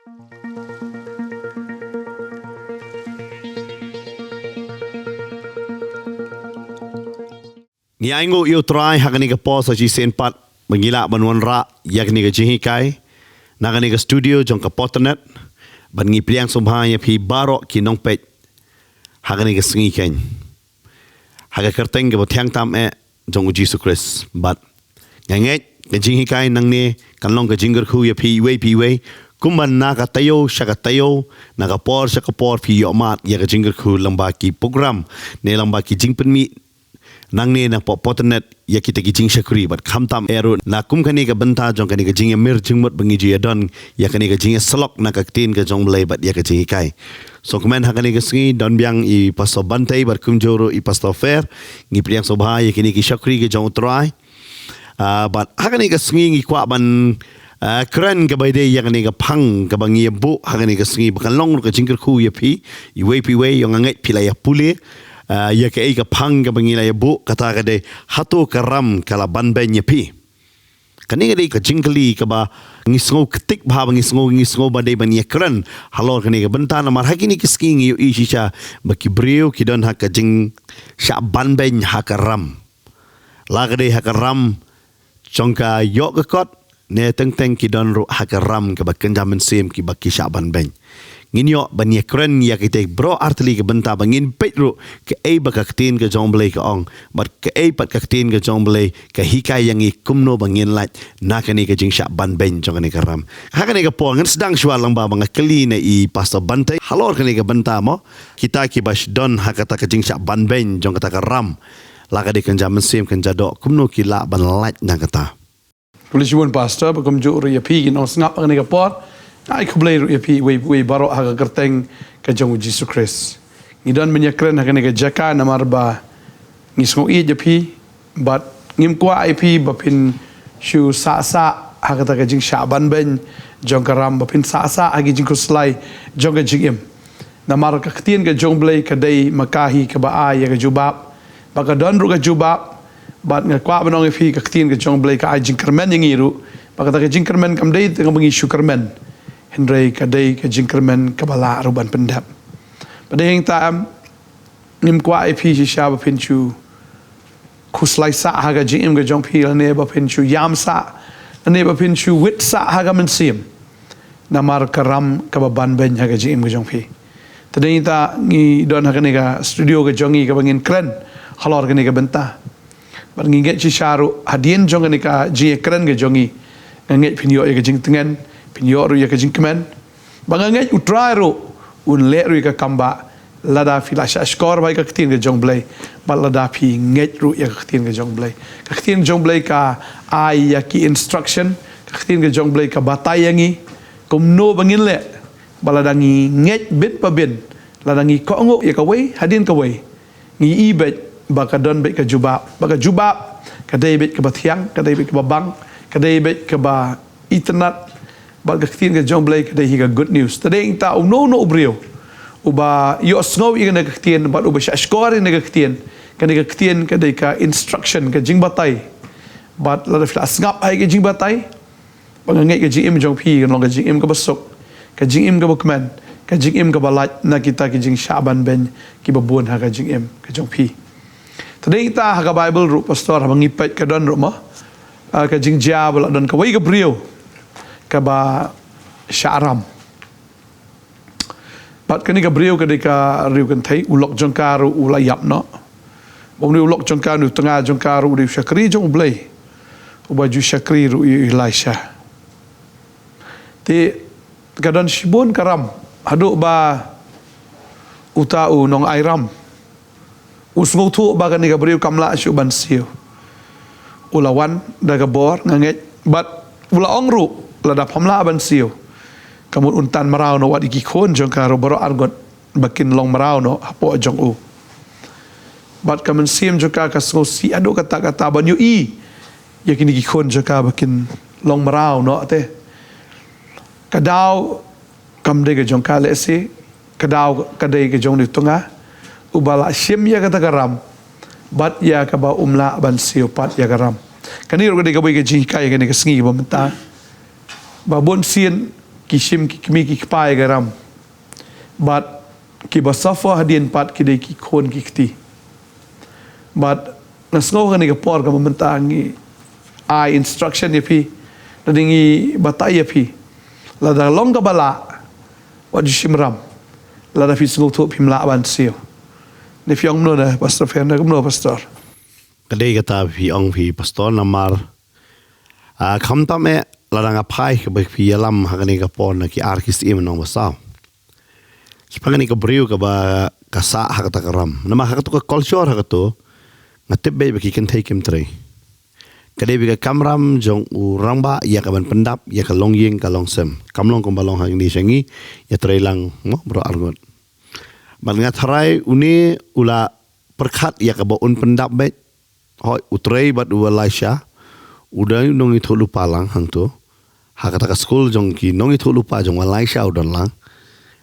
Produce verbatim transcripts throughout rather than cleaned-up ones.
Ngi ainguh ïa u Trai ha kane ka por sa shisien pat ba ngi lah ban wanrah ïa kane ka jinghikai na kane ka studio jong ka Potternet, bad ngi pdiang sngewbha ïa phi baroh ki nongpeit ha kane ka sngi khein, ha ka kyrteng kaba thiang tam eh jong u Jisu Khrist. Bad nga ngeit ka jinghikai nangne kan long ka jingkyrkhu ïa phi iwei pa iwei, kumba na ka taïew sha ka taïew, na ka por sha ka por phi ïohmad ïa ka jingkyrkhu lyngba ki program ne lyngba ki jingpynmih nangne na Potternet ïa kita ki jingshakri, bad khamtam eh ruh na kum kane ka bynta jong kane ka jingïamir jingmut ba ngi ju ïadon ïa kane ka jingïasyllok na ka ktien ka jong u Blei bad ïa ka jinghikai. So kmen ha kane ka sngi don biang i Pastor Bantei bad kumjuh ruh i Pastor Fer. Ngi pdiang sngewbha ïa kine ki shakri ka jong u Trai. Ah, bad ha kane ka sngi ngi kwah ban, ah, kren kaba ïadei ïa kane ka phang kaba ngi ïa buh ha kane ka sngi, ba kan long ruh ka jingkyrkhu ïa phi iwei pa iwei. Ïa nga ngeit phi la ïa pule, ah, ïa kaei ka phang kaba ngi la ïa buh, kata ka dei: Hato ka ram ka la banbeiñ ïa phi? Kane ka dei ka jingkylli kaba ngi sngew ktik bha, ba ngi sngew, ngi sngew ba dei ban ïa kren halor kane ka bynta, namar ha kine ki sngi ngi ïohi shisha ba ki briew ki don ha ka jingshah banbeiñ ha ka ram. La ka dei ha ka ram jong ka ïoh ka kot, ne teng teng ki don ruh ha ka ram kaba kynja mynsiem kiba ki shah banbeiñ. Ngin ïoh ban ïa kren ïa kita baroh artylli ka bynta, ba ngin peit ruh kaei ba ka ktien ka jong u Blei ka ong, bad kaei pat ka ktien ka jong u Blei ka hikai ïa ngi kumno ba ngin lait na kane ka jingshah banbeiñ jong kane ka ram. Ha kane ka por ngan sdang shuwa lyngba ba nga kylli na i Pastor Bantei halor kane ka bynta mo, kita kiba sdang ha kata ka jingshah banbeiñ jong kata ka ram, la ka dei kynja mynsiem kynja doh, kumno ki lah ban lait na kata. Khublei shibun Pastor, bad kumjuh ruh ïa phi ki nongsngap ha kane ka por. Ai khublei ruh ïa phi iwei pa iwei baroh ha ka kyrteng ka jong u Jisu Khrist. Ngi don ban ïa kren ha kane ka jaka namar ba ngi sngew ïeit ïa phi, bad ngim kwah ïa phi ba phin shu sah sah ha kata ka jingshah banbeiñ jong ka ram, ba phin sah sah ha ki jingkhuslai jong ka jingim. Namar ka ktien ka jong u Blei ka dei ma ka hi kaba ai ïa ka jubab, ba ka don ruh ka jubab. Bad nga kwah ban ong ïa phi, ka ktien ka jong u Blei ka ai jingkyrmen ïa ngi ruh, ba kata ka jingkyrmen kam dei tang ba ngi shu kyrmen, hynrei ka dei ka jingkyrmen kaba lah ruh ban pyndep. Bad dei hangta em, ngim kwah ïa phi shisha ba phin shu khuslai sah ha ka jingim ka jong phi, lane ba phin shu ïam sah, lane ba phin shu wit sah ha ka mynsiem namar ka ram kaba banbeiñ ha ka jingim ka jong phi. Te dei ta ngi don ha kane ka studio ka jong ngi kaba ngin kren halor kane ka bynta. Bad ngi ngeit shisha ruh hadien jong kane ka jingïakren ka jong ngi, nga ngeit phin ïoh ïa ka jingtngen, phin ïoh ruh ïa ka jingkmen. Ba nga ngeit u Trai ruh un leh ruh ïa ka kam ba lada phi la shah shkor bha ïa ka ktien ka jong u Blei, bad lada phi ngeit ruh ïa ka ktien ka jong u Blei. Ka ktien ka jong u Blei ka ai ïa ki instruction, ka ktien ka jong u Blei ka batai ïa ngi kumno ba ngin leh, ba lada ngi ngeit bit pa bit, lada ngi kohnguh ïa kawei hadien kawei, ngi i beit ba ka don beit ka jubab, ba ka jubab ka dei beit kaba thiang, ka dei beit kaba bang, ka dei beit kaba itynnad. Bad ka ktien ka jong u Blei ka dei hi ka good news. Te dei ta uno uno u briew uba ïohsngew ïa kane ka ktien bad uba shah shkor ïa kane ka ktien, kane ka ktien ka dei ka instruction, ka jingbatai. Bad lada phi la sngap ha ka jingbatai, ba nga ngeit ka jingim jong phi kan long ka jingim kaba suk, ka jingim kaba kmen, ka jingim kaba lait na kita ki jingshah banbeiñ kiba bun ha ka jingim ka jong phi. Te dei ta ha ka Bible ruh Pastor, haba ngi peit ka don ruh mo, ah, ka jingjia ba la don kawei ka briew kaba shah ram. Bad kane ka briew ka dei ka riew kynthei, u lok jong ka ruh u la ïap noh. Bad une u lok jong ka, une u tnga jong ka ruh u dei u shakri jong u Blei uba ju shakri ruh ïa u Elisha. Te ka don shibun ka ram, haduh ba uta u nongai ram u sngewthuh ba kane ka briew kam lah shuh ban siew. U la wan da ka bor, nga ngeit, bad u la ong ruh, lada pham lah ban siew, ka mut un tan mraw noh wat ïa ki khun jong ka ruh baroh arngut ba kin long mraw noh hapoh jong u. Bad ka mynsiem jong ka ka sngewsih haduh katta katta ban ïohi ïa kine ki khun jong ka ba kin long mraw noh te. Ka daw kam dei ka jong ka lehse, ka daw ka dei ka jong une u tnga uba la shim ïa kata ka ram bad ïa kaba um lah ban siew pat ïa ka ram. Kane ruh ka dei kawei ka jinghikai kane ka sngi kaba mynta, ba bun sien ki shim ki kmie ki kpa ïa ka ram. Bad kiba suffer hadien pat ki dei ki khun ki kti. Bad nga sngew ha kane ka por kaba mynta ngi ai instruction ïa phi, lada ngi batai ïa phi, lada long kaba lah, wat ju shim ram. Lada phi sngewthuh phim lah ban siew. Ne phi ong kumno na Pastor Fer, na kumno Pastor? Ka dei kata phi ong phi Pastor namar, ah, khamtam eh, lada nga phai kaba phi ïalam ha kane ka por na ki ar ki syiem nongbasaw. Shaphang kane ka briew kaba ka sah ha kata ka ram. Namar ha kato ka culture ha kato, nga tip beit ba ki kynthei kim trei. Ka dei beit ka kamram jong u rangbah ïa ka ban pyndap ïa ka longïing ka longsem. Kam long kumba long hangne sha ngi, ïa trei lang mo baroh arngut. Bad nga tharai une u la pyrkhat ïa kaba un pyndap beit. Hooid, u trei bad u Elisha, u dei u nongïathuhlypa lang hangto. Ha kata ka skul jong ki nongïathuhlypa jong u Elisha u don lang.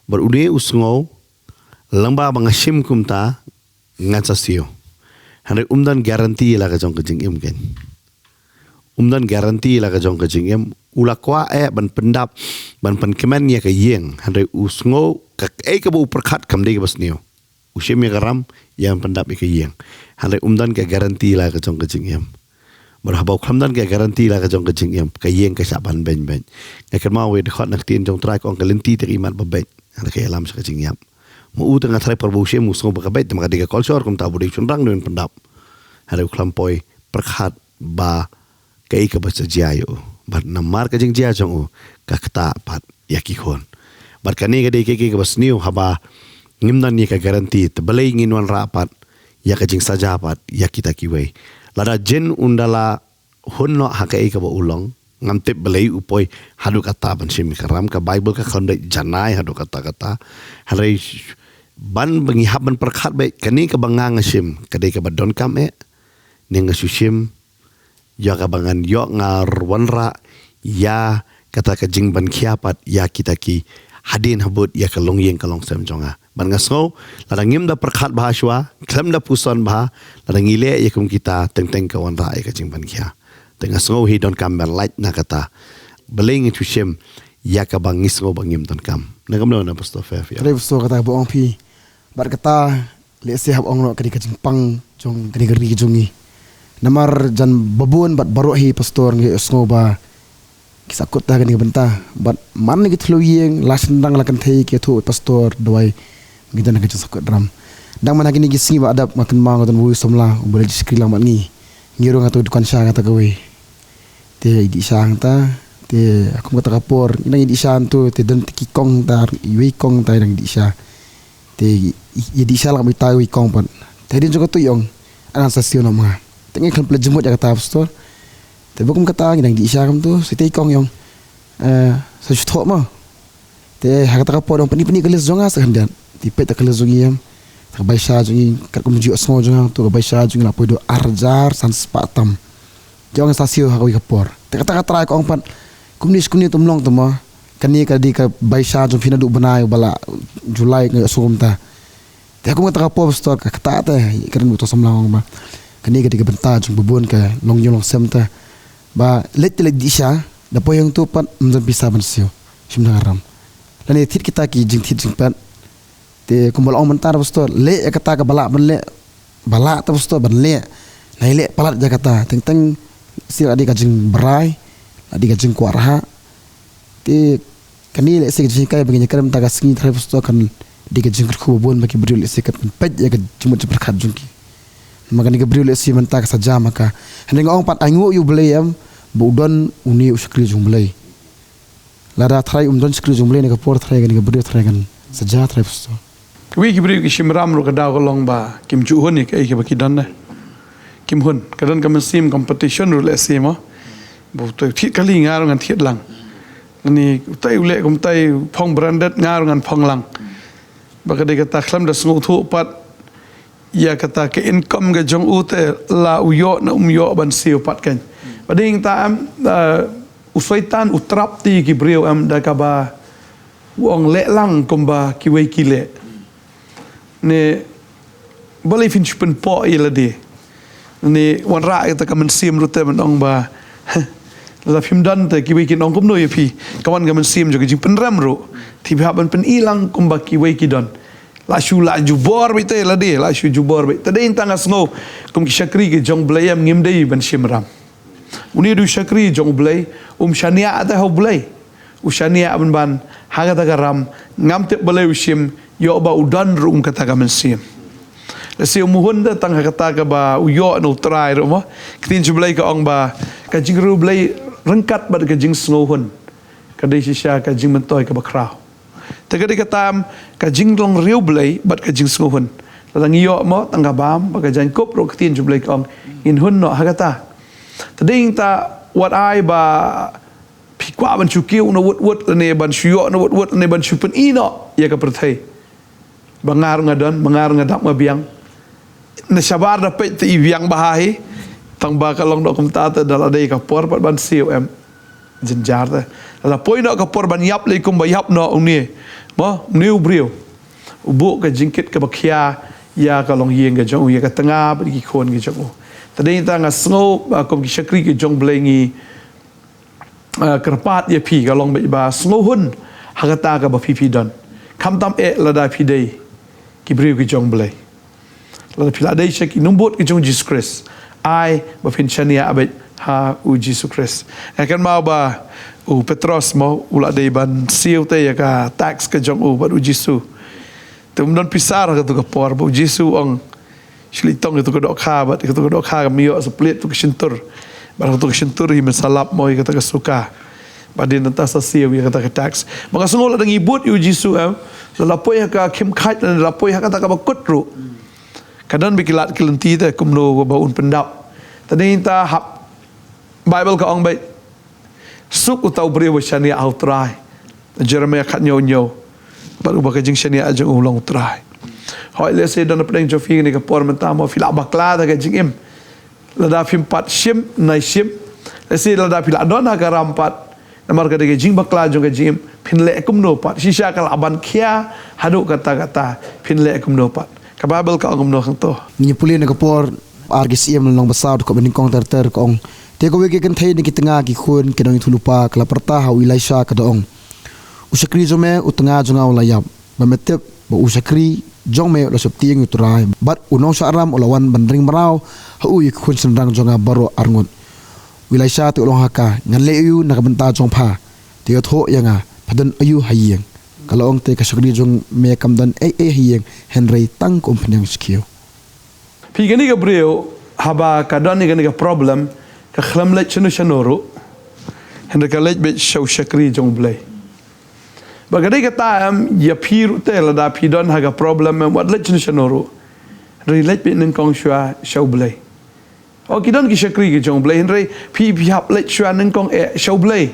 Bad une u sngew, lyngba ba nga shim kumta, ngan sa siew. Hynrei um don guarantee la ka jong ka jingim kein. Um don guarantee la ka jong ka jingim. U la kwah eh ban pyndap, ban pynkmen ïa ka ïing. Hynrei u sngew, kaei kaba u pyrkhat kam dei kaba sniew. U shim ïa ka ram, ïa ban pyndap ïa ka ïing. Hynrei um don ka guarantee la ka jong ka jingim. Bad haba u khlem don ka guarantee la ka jong ka jingim, ka ïing ka shah ban beiñ beiñ. Nga kynmaw wei dkhot na ka ktien jong u Trai ka ong ka lynti te ka imat ba beit. Hynrei ka ïalam sha ka jingïap. Ma u te nga tharai por ba u shim u sngew ba ka beit, te ma ka dei ka culture kumta ba u dei u shynrang dei ban pyndap. Hynrei u khlem poi pyrkhat ba kaei kaba sa jia ïa u. Bad namar ka jingjia jong u, ka ktah pat ïa ki khun. Bad kane ka dei kaei kaei kaba sniew haba ngim don ïa ka guarantee, te balei ngin wanrah pat ïa ka jingsaja pat ïa kita kiwei. Lada jin un da la hun noh ha kaei kaba u long, ngam tip balei u poi haduh katta ban shim ïa ka ram, ka Baibl ka khlem dei janai haduh katta katta. Hynrei ban ba ngi hap ban pyrkhat beit kane kaba nga nga shim, ka dei kaba donkam eh, ne nga shu shim ïa kaba ngan ïoh nga wanrah ïa kata ka jingbankhia pat ïa kita ki hadien habud ïa ka longïing ka longsem jong nga. Bad nga sngew, lada ngim da pyrkhat bha shuwa, khlem da puson bha, lada ngi leh ïa kum kita teng teng ka wanrah ïa ka jingbankhia. Te nga sngew hi donkam ban lait na kata. Balei ngi shu shim ïa kaba ngi sngew ba ngim donkam. Na kumno na Pastor Fer phi ong? Te Pastor kata ba ong phi. Bad kata lehse hap ong noh ka dei ka jingpang jong ka dei ka ri jong ngi. Namar jan babun bad baroh hi Pastor ngi sngew ba ki sahkut ta ka dei ka bynta. Bad man ki thliew ïing la shynrang la kynthei ki ïathuh Pastor duwai ngi don ka jingsahkut ram. Dang man ha kine ki sngi ba la dep nga kynmaw nga don uwei u samla uba la shakri lang bad ngi. Ngi ruh nga tu dukan sha kata kawei. Te i dih sha hangta, te ha kum kata ka por ngi dang i dih sha hangtu, te don te ki kong hangta, iwei i kong hangta i dang i dih sha. Te i, i, i dih sha lang bad itai iwei i kong pat. Te hadien jong katu i ong, ngan sa siew noh ma nga. Te ngi khlem pynleit jingmut ïa kata Pastor. Te ba kum kata ngi dang i dih sha kumtu, sa itai i kong i ong, eh, sa shu thoh ma. Te ha kata ka por ong pyni pyni ka list jong nga sa khyndiat. Te peit ta ka list jong ngi em. Ta ka bai sha jong ngi katkum ju ïohsngew jong nga, to ka bai sha jong ngi la poi haduh ar hajar san spah tam. Te ong sa siew ha kawei ka por. Te kata ka trai ka ong pat, kumne shi kumne tum long tum ma. Kane ka dei ka bai sha jong phi naduh bnai ba la July nga ïohsngew kumta. Te ha kum kata ka por Pastor ka kata te ka dei uto samla ong ba kane ka dei ka bynta jong babun ka longïing longsem te. Ba leit te leit dih sha, da poi hangtu pat ym don pisa ban siew. Shim da ka ram. Lane thied kita ki jingthied jingpet. Te kumba la ong mynta Pastor, leh ïa kata kaba lah ban leh, ba lah ta Pastor ban leh. Nai leh palat ïa kata, teng teng shi la dei ka jingbrai, la dei ka jingkwah rhah. Te kane lehse ka jinghikai ba ngin ïakren mynta ka sngi Trai Pastor kan dei ka jingkyrkhu ba bun ba ki briew lehse kan peit ïa ka jingmut jingpyrkhat jong ki. Namar kane ka briew lehse mynta ka sa jam ha ka. Hynrei nga ong pat ainguh ïa U Blei em ba u don une u shakri jong U Blei. Lada Trai um don shakri jong U Blei na ka por Trai kane ka briew Trai kan sa jia Trai Pastor. Kiwei ki briew ki shim ram ruh ka daw ka long ba kim ju hun ïa kaei kaba ki don ne. Kim hun, ka don ka mynsiem competition ruh lehse mo. Ba utai u thied kali nga ruh ngan thied lang. Lane utai u leh kumtai u phong branded nga ruh ngan phong lang. Ba ka dei kata khlem da sngewthuh pat ïa kata ka income ka jong u te la u ïoh ne um ïoh ban siew pat kan. Ba dei hangta em, eh, u Soitan u trap ti ki briew em da kaba u ong leh lang kumba kiwei ki leh. Ne balei phin shu pynpoh ïa lade. Ne wanrah ïa kata ka mynsiem ruh te ban ong ba Lada phim don te kiwei kin ong kumno ïa phi. Ka wan ka mynsiem jong ka jingpynrem ruh. Te phi hap ban pyni lang kumba kiwei ki don. La shu la jubor beit te lade, la shu jubor beit. Te dei tang nga sngew kum ki shakri ki jong U Blei em ngim dei ban shim ram. Une u dei u shakri jong U Blei, um shaniah te ha U Blei. U shaniah ban ban ha kata ka ram, ngam tip balei u shim, ïoh ba u don ruh um kata ka mynsiem. Lehse u mut hun te tang ha kata kaba u ïoh na U Trai ruh mo. Ka ktien jong U Blei ka ong ba ka jingriewspah Blei ryngkat bad ka jingsngewhun ka dei shisha ka jingmyntoi kaba khraw. Te ka dei kata em, ka jinglong riewspah Blei bad ka jingsngewhun. Lada ngi ïoh mo tang ka bam bad ka jaiñkup ruh ka ktien jong U Blei ka ong ngin hun noh ha kata. Te dei ta wat ai ba phi kwah ban shu kiew na wut wut lane ban shu ïoh na wut wut lane ban shu pyni noh ïa ka pyrthei. Ba nga ruh nga don, ba nga ruh nga dap nga biang. Na shabar da peit te i biang bha hi. Tang ba ka long doh kumta te da la dei ka por pat ban siew em. Jynjar te. La poi noh ka por ban ïap lei kumba ïap noh une. Mo, une u briew. U buh ka jingkit kaba khia ïa ka longïing ka jong u, ïa ka tnga bad ki khun ki jong u. Te dei ta nga sngew ba kum ki shakri ki jong U Blei ngi, ah, kyrpad ïa phi ka long beit ba sngewhun ha kata kaba phi phi don. Khamtam eh lada phi dei ki briew ki jong U Blei. Lada phi la dei sha ki nongbud ki jong U Jisu Khrist, ai ba phin shaniah beit ha U Jisu Khrist. Nga kynmaw ba u Petros mo u la dei ban siew te ïa ka tax ka jong u bad U Jisu. Te um don pisa ha katu ka por ba U Jisu u ong shu leit tong ïa katu ka dohkha bad ïa katu ka dohkha kam ïoh sa plied tu ka shyntur. Bad katu ka shyntur hi mynta sa lap mo ïa kata ka suka. Bad dei nangta sa siew ïa kata ka tax. Ba nga sngew lada ngi bud ïa U Jisu em, lada poi ha ka khim khat lada poi ha kata kaba kut ruh. Ka don beit ki lad ki lynti te kumno ba un pyndap. Te dei ta hap Baibl ka ong beit suk uta u briew ba shaniah ha U Trai. Jeremiah khathynñiew hynñiew. Bad uba ka jingshaniah jong u long U Trai. Hooid lehse don na pdeng jong phi kane ka por mynta mo phi la bakla da ka jingim. Lada phim pat shim nai shim. Lehse lada phi la don ha ka ram pat. Namar ka dei ka jingbakla jong ka jingim phin leh kumno pat. Shisha ka la ban khia haduh katta katta phin leh kumno pat. Ka Baibl ka ong kumno hangto. Ngi pule na ka por ar ki siem lynnong ba saw dkhot ba nyngkong ter ter ka ong. Te kawei ka kynthei na ki tnga ki khun ki nongïathuhlypa ka la pyrta ha u Elisha ka da ong. U shakri jong me u tnga jong nga u la ïap. Ba me tip ba u shakri jong me u la sheptieng ïa U Trai bad u nongshah ram u la wan ban ring mraw ha u ïa ki khun shynrang jong nga baroh arngut. U Elisha te u la ong ha ka, ngan leh aïu na ka bynta jong pha? Te ïathuh ïa nga, pha don aïu ha ïing? Ka la ong te ka shakri jong me kam don ei ei ha ïing hynrei tang ka umphniang shakri. Phi kane ka briew haba ka don ïa kane ka problem ka khlem leit shano shano ruh. Hynrei ka leit beit sha u shakri jong U Blei. Ba ka dei kata em ïa phi ruh te lada phi don ha ka problem em wat leit shano shano ruh. Hynrei leit beit nyngkong shuwa sha U Blei. O ki don ki shakri ki jong U Blei hynrei phi phi hap leit shuwa nyngkong eh sha U Blei.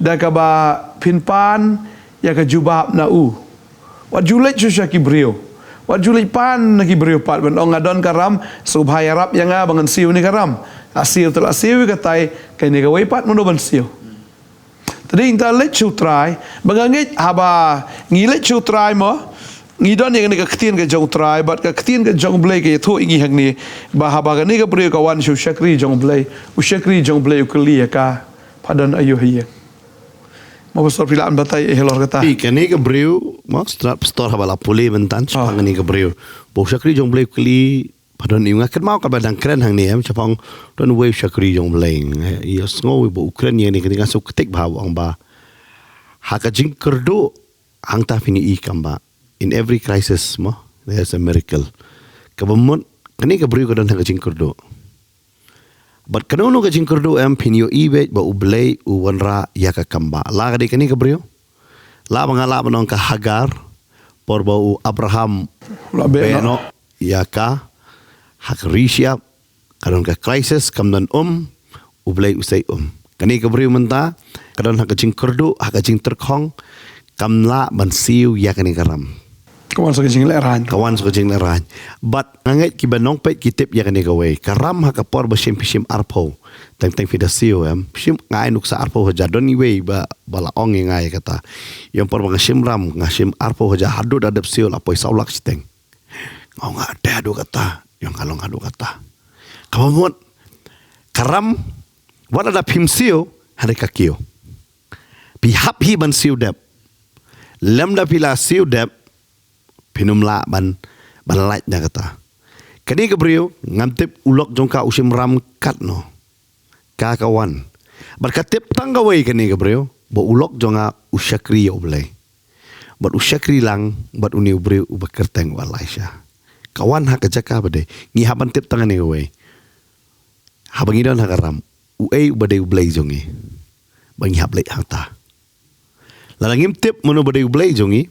Da kaba phin pan ïa ka jubab na u. Wat ju leit shuwa sha ki briew. Wat ju leit pan na ki briew pat ban ong nga don ka ram sngewbha ïarap ïa nga ba ngan siew ne ka ram. La siew te la siew ïa katai kane kawei pat mano ban siew. Te dei ta leit sha U Trai ba nga ngeit haba ngi leit sha U Trai mo ngi don ïa kane ka ktien ka jong U Trai bad ka ktien ka jong U Blei ka ïathuh ïa ngi hangne ba haba kane ka briew ka wan sha u shakri jong U Blei, u shakri jong U Blei u kylli ïa ka pha don aïu ha ïing. Mo pastor phi lah ban batai ei halor kata. Phi kane ka briew mo strat pastor haba la pule mynta shaphang kane ka briew ba u shakri jong U Blei u kylli pha don aïu, nga kynmaw kaba dang kren hangne em shaphang don uwei u shakri jong U Blei. Ïa sngew ba u kren ïa kane ka dei nga sngewktieh ba u ong ba ha ka jingkyrduh hangta phin ïohi kam ba in every crisis mo there's a miracle. Kaba mut kane ka briew ka don ha ka jingkyrduh. Bad kano kano ka jingkyrduh em phin ïohi beit ba U Blei u wanrah ïa ka kam ba la ka dei kane ka briew. La ba nga lah ban ong ka Hagar por ba u Abraham la beh noh ïa ka ha ka ri shyiap. Ka don ka crisis kam don um U Blei u sei um. Kane ka briew mynta ka don ha ka jingkyrduh ha ka jingtyrkhong kam lah ban siew ïa kane ka ram. Ka wan sa ka jinglehrain. Ka wan sa ka jinglehrain. Bad nga ngeit kiba nongpeit ki tip ïa kane kawei ka ram ha ka por ba shim phi shim arphew. Teng teng phi da siew em shim nga ai nuksa arphew hajar don iwei ba ba la ong ïa nga ïa kata. Ïa por ba nga shim ram nga shim arphew hajar haduh da dep siew la poi saw lak shiteng. Nga ong nga te haduh kata ïa nga long haduh kata. Kaba mut ka ram wat lada phim siew Hynrei ka kiew. Phi hap hi ban siew dep. Lymda phi la siew dep, phin ym lah ban, ban lait na kata. Kane ka briew, ngam tip u lok jong ka u shim ram katno. Ka ka wan. Bad ka tip tang kawei kane ka briew, ba u lok jong nga u shakri ïa U Blei. Bad u shakri lang, bad une u briew uba kyrteng u Elisha. Ka wan ha ka jaka ba dei, ngi hap ban tip tang kane kawei. Haba ngi don ha ka ram, uei uba dei U Blei jong ngi. Ba ngi hap leit hangta. Lada ngim tip mano ba dei U Blei jong ngi,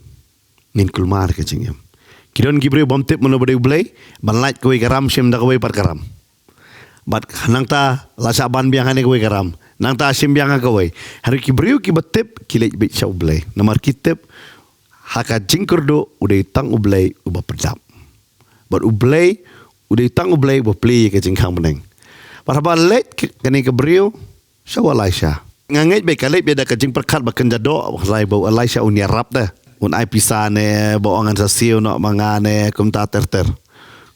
ngin kulmar ka jingim. Ki don ki briew bym tip mano ba dei U Blei, ban lait kawei ka ram shim da kawei pat ka ram. Bad nangta la shah ban biang hane kawei ka ram. Nangta shim biang ha kawei. Hynrei ki briew kiba tip, ki leit beit sha U Blei. Namar ki tip, ha ka jingkyrduh u dei tang U Blei uba pyndap. Bad U Blei, u dei tang U Blei uba plie ïa ka jingkhang bneng. Bad haba leit k-, kane ka briew, sha u Elisha. Nga ngeit ba ka leit beit da ka jingpyrkhat ba kynja doh, ba khlai ba u Elisha un ïarap te. Un ai pisa ne, ba ong ngan sa siew noh ma nga ne, kumta ter ter.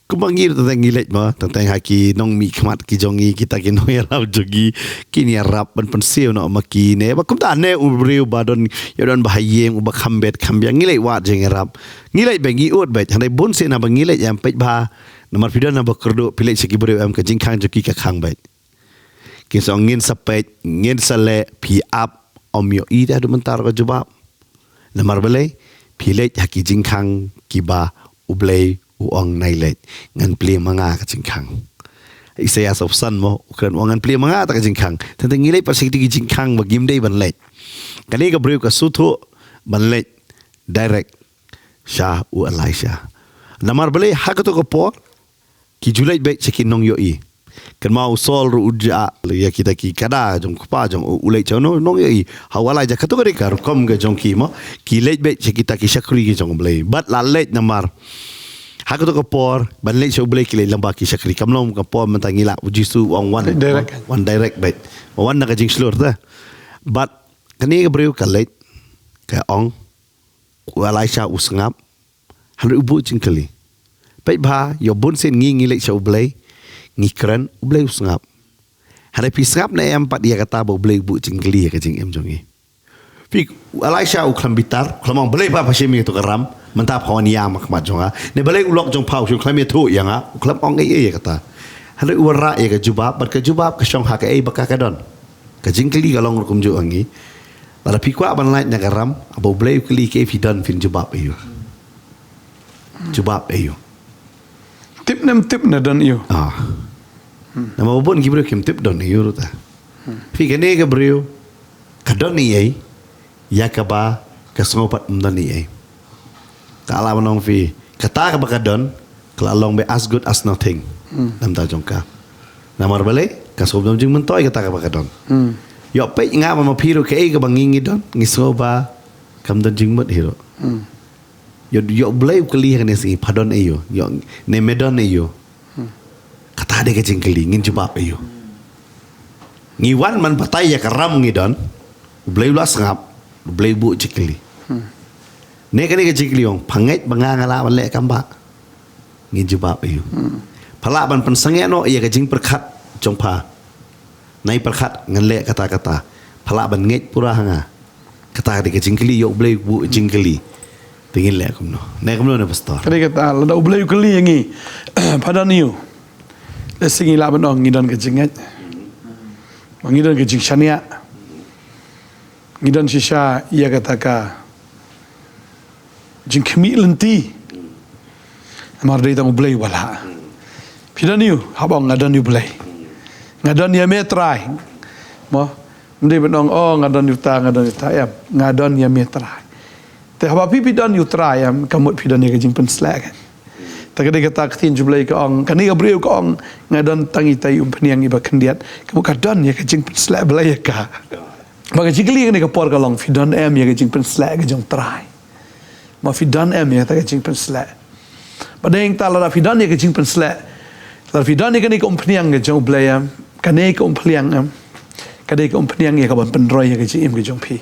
Kumba ngi ruh te ngi leit mo, teng teng ha ki nongmihkhmat ki jong ngi, kita ki nongïarap jong ngi, kin ïarap ban pynsiew noh ma ki ne. Ba kumta ne u briew ba don, ïa don ba ha ïing, uba kham bet kham biang, ngi leit wad jingïarap. Ngi leit beit, ngi ud beit, hynrei bun sien haba ngi leit em peit bha, namar phi don haba kyrduh, phi leit sha ki briew em ka jingkhang jong ki ka khang beit. Ki sa ong ngin sa peit, ngin sa leh, phi ap, ym ïohi te haduh mynta ruh ka jubab. Namar balei, phi leit ha ki jingkhang kiba U Blei u ong nai leit, ngan plie ma nga ka jingkhang. Isaiah saw phew san mo, u kren u ong ngan plie ma nga ta ka jingkhang. Tang te ngi leit pat sha kito ki jingkhang ba ngim dei ban leit. Kane ka briew ka sngewthuh ban leit direct sha u Elisha. Namar balei ha kato ka por, ki ju leit beit sha ki nongïohi. Kynmaw u Saul ruh u jah ïa kita ki kada jong u kpa jong u, u leit sha u nongïohi. Ha u Elisha kato ka dei ka rukom ka jong ki mo. Ki leit beit sha kita ki shakri ki jong U Blei. Bad la leit namar. Ha kato ka por, ban leit sha U Blei ki leit lyngba ki shakri. Kam long ka por mynta ngi lah u Jisu u ong wan. Direct. Wan direct beit. Wan na ka jingshlur te. Bad kane ka briew ka leit, ka ong, u Elisha u sngap, hynrei u buh jingkylli. Peit bha, ïoh bun sien ngi ngi leit sha U Blei, ngi kren, U Blei u sngap. Hynrei phi sngap ne em pat ïa kata ba U Blei u buh jingkylli ïa ka jingim jong ngi. Phi, u Elisha u khlem bitar, u khlem ong balei pha pha shim ïa kato ka ram, mynta pha wan ïam ha khmat jong nga. Ne balei u lok jong pha u shu khlem ïathuh ïa nga, u khlem ong ei ei ïa kata. Hynrei u wanrah ïa ka jubab, bad ka jubab ka shong ha kaei ba ka ka don. Ka jingkylli ka long ruh kumjuh ha ngi. Lada phi kwah ban lait na ka ram, haba U Blei u kylli kaei phi don phin jubab aïu. Jubab aïu. Tip ne ym tip ne don aïu. Ah. Namar ba bun ki briew kim tip don aïu ruh ta. Phi kane ka briew, ka don ei ei, ïa kaba ka sngew pat ym don ei ei. Ka lah ban ong phi, kata kaba ka don, ka la long be as good as nothing. Hmm. Na ka bynta jong ka. Namar balei, ka sngew ba don jingmyntoi kata kaba ka don. Hmm. Ïoh peit nga bad ma phi ruh kaei kaba ngi ngi don, ngi sngew ba kam don jingmut hi ruh. Hmm. Ïoh, ïoh U Blei u kylli ha kane ka sngi, pha don aïu. Ïoh, ne me don aïu. Hmm. Kata dei ka jingkylli, ngin jubab aïu. Ngi wan ban batai ïa ka ram ngi don, U Blei u la sngap, U Blei u buh jingkylli. Hmm. Ne kane ka jingkylli ong, pha ngeit ba nga nga lah ban leh kam ba. Ngin jubab aïu. Hmm. Pha lah ban pynsangeh noh ïa ka jingpyrkhat jong pha. Nai pyrkhat ngan leh kata kata. Pha lah ban ngeit pura ha nga. Kata dei ka jingkylli, ïoh U Blei u buh jingkylli. Te ngin leh kumno. Ne kumno ne pastor. Ka dei kata, lada U Blei u kylli ïa ngi. Pha don aïu. Lehse ngi lah ban ong ngi don ka jingngeit. Ba ngi don ka jingshaniah. Ngi don shisha ïa kata ka jingkhmih lynti. Namar dei tang U Blei uba lah. Phi don aïu, hap ong nga don ïa U Blei. Nga don ïa me Trai. Mo, ym dei ban ong, oh, nga don ïa uta, nga don ïa uta, em. Nga don ïa me Trai. Te haba phi phi don ïa U Trai, em, ka mut phi don ïa ka jingpynshlur. Te ka dei kata ka ktien jong U Blei ka ong, kane ka briew ka ong, nga don tang itai umphniang iba khyndiat. Ka mut ka don ïa ka jingpynshlur Blei ïa ka. Ba ka jingkylli kane ka por ka long, phi don em ïa ka jingpynshlur ka jong Trai. Ba phi don em ïa kata ka jingpynshlur. Ba dei ta lada phi don ïa ka jingpynshlur. Lada phi don ïa kane ka umphniang ka jong U Blei em. Kane ka umphniang em. Ka dei ka umphniang ïa ka ban pynroi ïa ka jingim ka jong phi.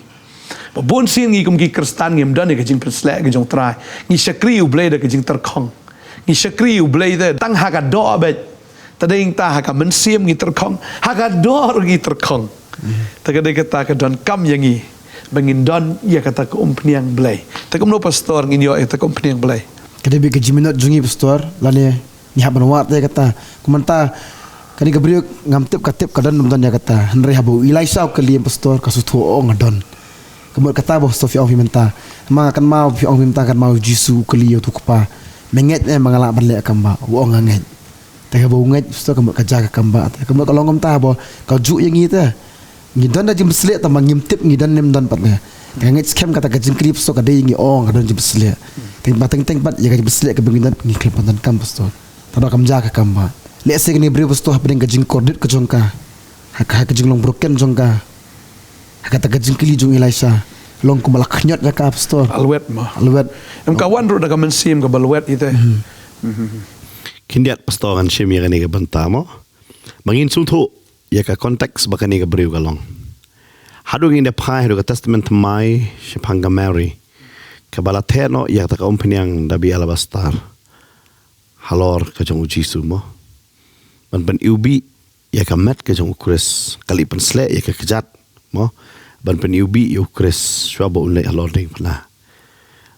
Ba bun sien ngi kum ki Khristan ngim don ïa ka jingpynshlur ka jong Trai. Ngi shakri U Blei da ka jingtyrkhong. Ngi shakri U Blei da tang ha ka doh beit. Te dei ta ha ka mynsiem ngi tyrkhong. Ha ka doh ruh ngi tyrkhong. Te ka dei kata ka donkam ïa ngi ba ngin don ïa kata ka umphniang Blei. Te kumno, Pastor, ngin ïoh ïa kata ka umphniang Blei? Ka dei beit ka jingmynot jong ngi, Pastor, lane ngi hap ban wad ïa kata. Kumta kane ka briew, ngam tip ka tip ka don ne ym don ïa kata. Hynrei haba u Elisha u kylli, Pastor, ka sngewthuh, nga ong nga don. Ka mut kata ba Pastor phi ong phi mynta. Ma nga kynmaw phi ong phi mynta, kynmaw u Jisu u kylli ïa uto u kpa, me ngeit ne em ba nga lah ban leh kam ba? U ong nga ngeit. Te haba u ngeit, Pastor, ka mut ka jia ka kam ba. Te ka mut ka long kumta ba ka ju ïa ngi te. Ngi don da jingpynshlur, tangba ngim tip ngi don ne ym don pat ne. Te ka ngeit skhem kata ka jingkylli, Pastor, ka dei ngi ong ka don jingpynshlur. Teng ba teng teng pat ïa ka jingpynshlur kaba ngi don, ngi khlem pyndonkam, Pastor. Tangba kam jia ka kam ba. Lehse kane ka briew, Pastor, hapdeng ka jingkordit ka jong ka, ha ka, ha ka jinglong broken jong ka, ha kata ka jingkylli jong Elisha, long kumba la khñiot ïa ka, Pastor. Alwet ma. Alwet. Em ka wan ruh da ka mynsiem kaba lwet ïa te. Khyndiat, Pastor, ngan shim ïa kane ka bynta mo, ba ngin sngewthuh ïa ka context ba kane ka briew ka long. Haduh ngin da phai haduh ka Testament Thymmai shaphang ka Mary, kaba la theh noh ïa kata ka umphniang da bih alabastar halor ka jong u Jisu mo, ban pyniwbih ïa ka met ka jong u Khrist, ka leit pynsleh ïa ka kjat mo, ban pyniwbih ïa u Khrist shuwa ba un leit halor diengphna.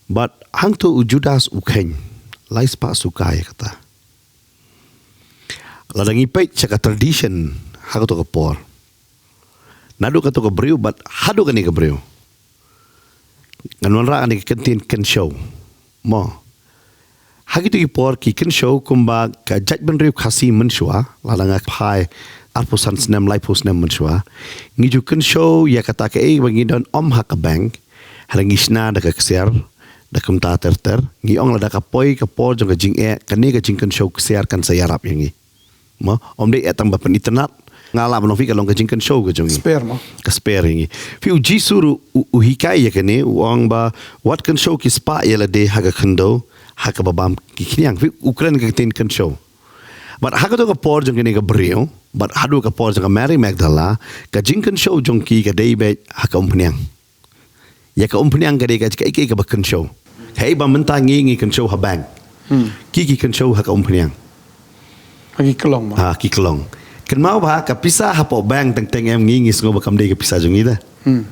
Bad hangto u Judas u kheiñ, lai spah suka ïa kata. Lada ngi peit sha ka tradition ha kato ka por, naduh kato ka briew bad haduh kane ka briew, ngan wanrah kane ka kyntien kynshew mo. Ha kito ki por ki kynshew kumba ka jaitbynriew Khasi mynshuwa, lada nga phai arphew san snem, laiphew snem mynshuwa, ngi ju kynshew ïa kata kaei ba ngi don, ym ha ka bank, hynrei ngi shna da ka ksiar, da kumta ter ter. Ngi ong lada ka poi ka por jong ka jingeh, kane ka jingkynshew ksiar kan sa ïarap ïa ngi. Mo, ym dei eh tang ba pynitynnad. Nga lah ban ong phi ka long ka jingkynshew ka jong ngi. Spare mo. Ka spare ïa ngi. Phi, u Jisu ruh u, u hikai ïa kane, u ong ba wat kynshew ki spah ïa lade ha ka khyndew, ha kaba bam ki khñiang. Phi, u kren ka ktien kynshew. Bad ha kato ka por jong kane ka briew, bad haduh ka por jong ka Mary Magdala, ka jingkynshew jong ki ka dei beit ha ka umphniang. Ïa ka umphniang ka dei ka, kaei kaei kaba kynshew. Kaei ba mynta ngi, ngi kynshew ha bank, ki, ki kynshew ha ka umphniang. Ha ki klong ma. Ha ki klong. Kynmaw ba ka pisa hapoh bank teng teng em, ngi, ngi sngew ba kam dei ka pisa jong ngi te.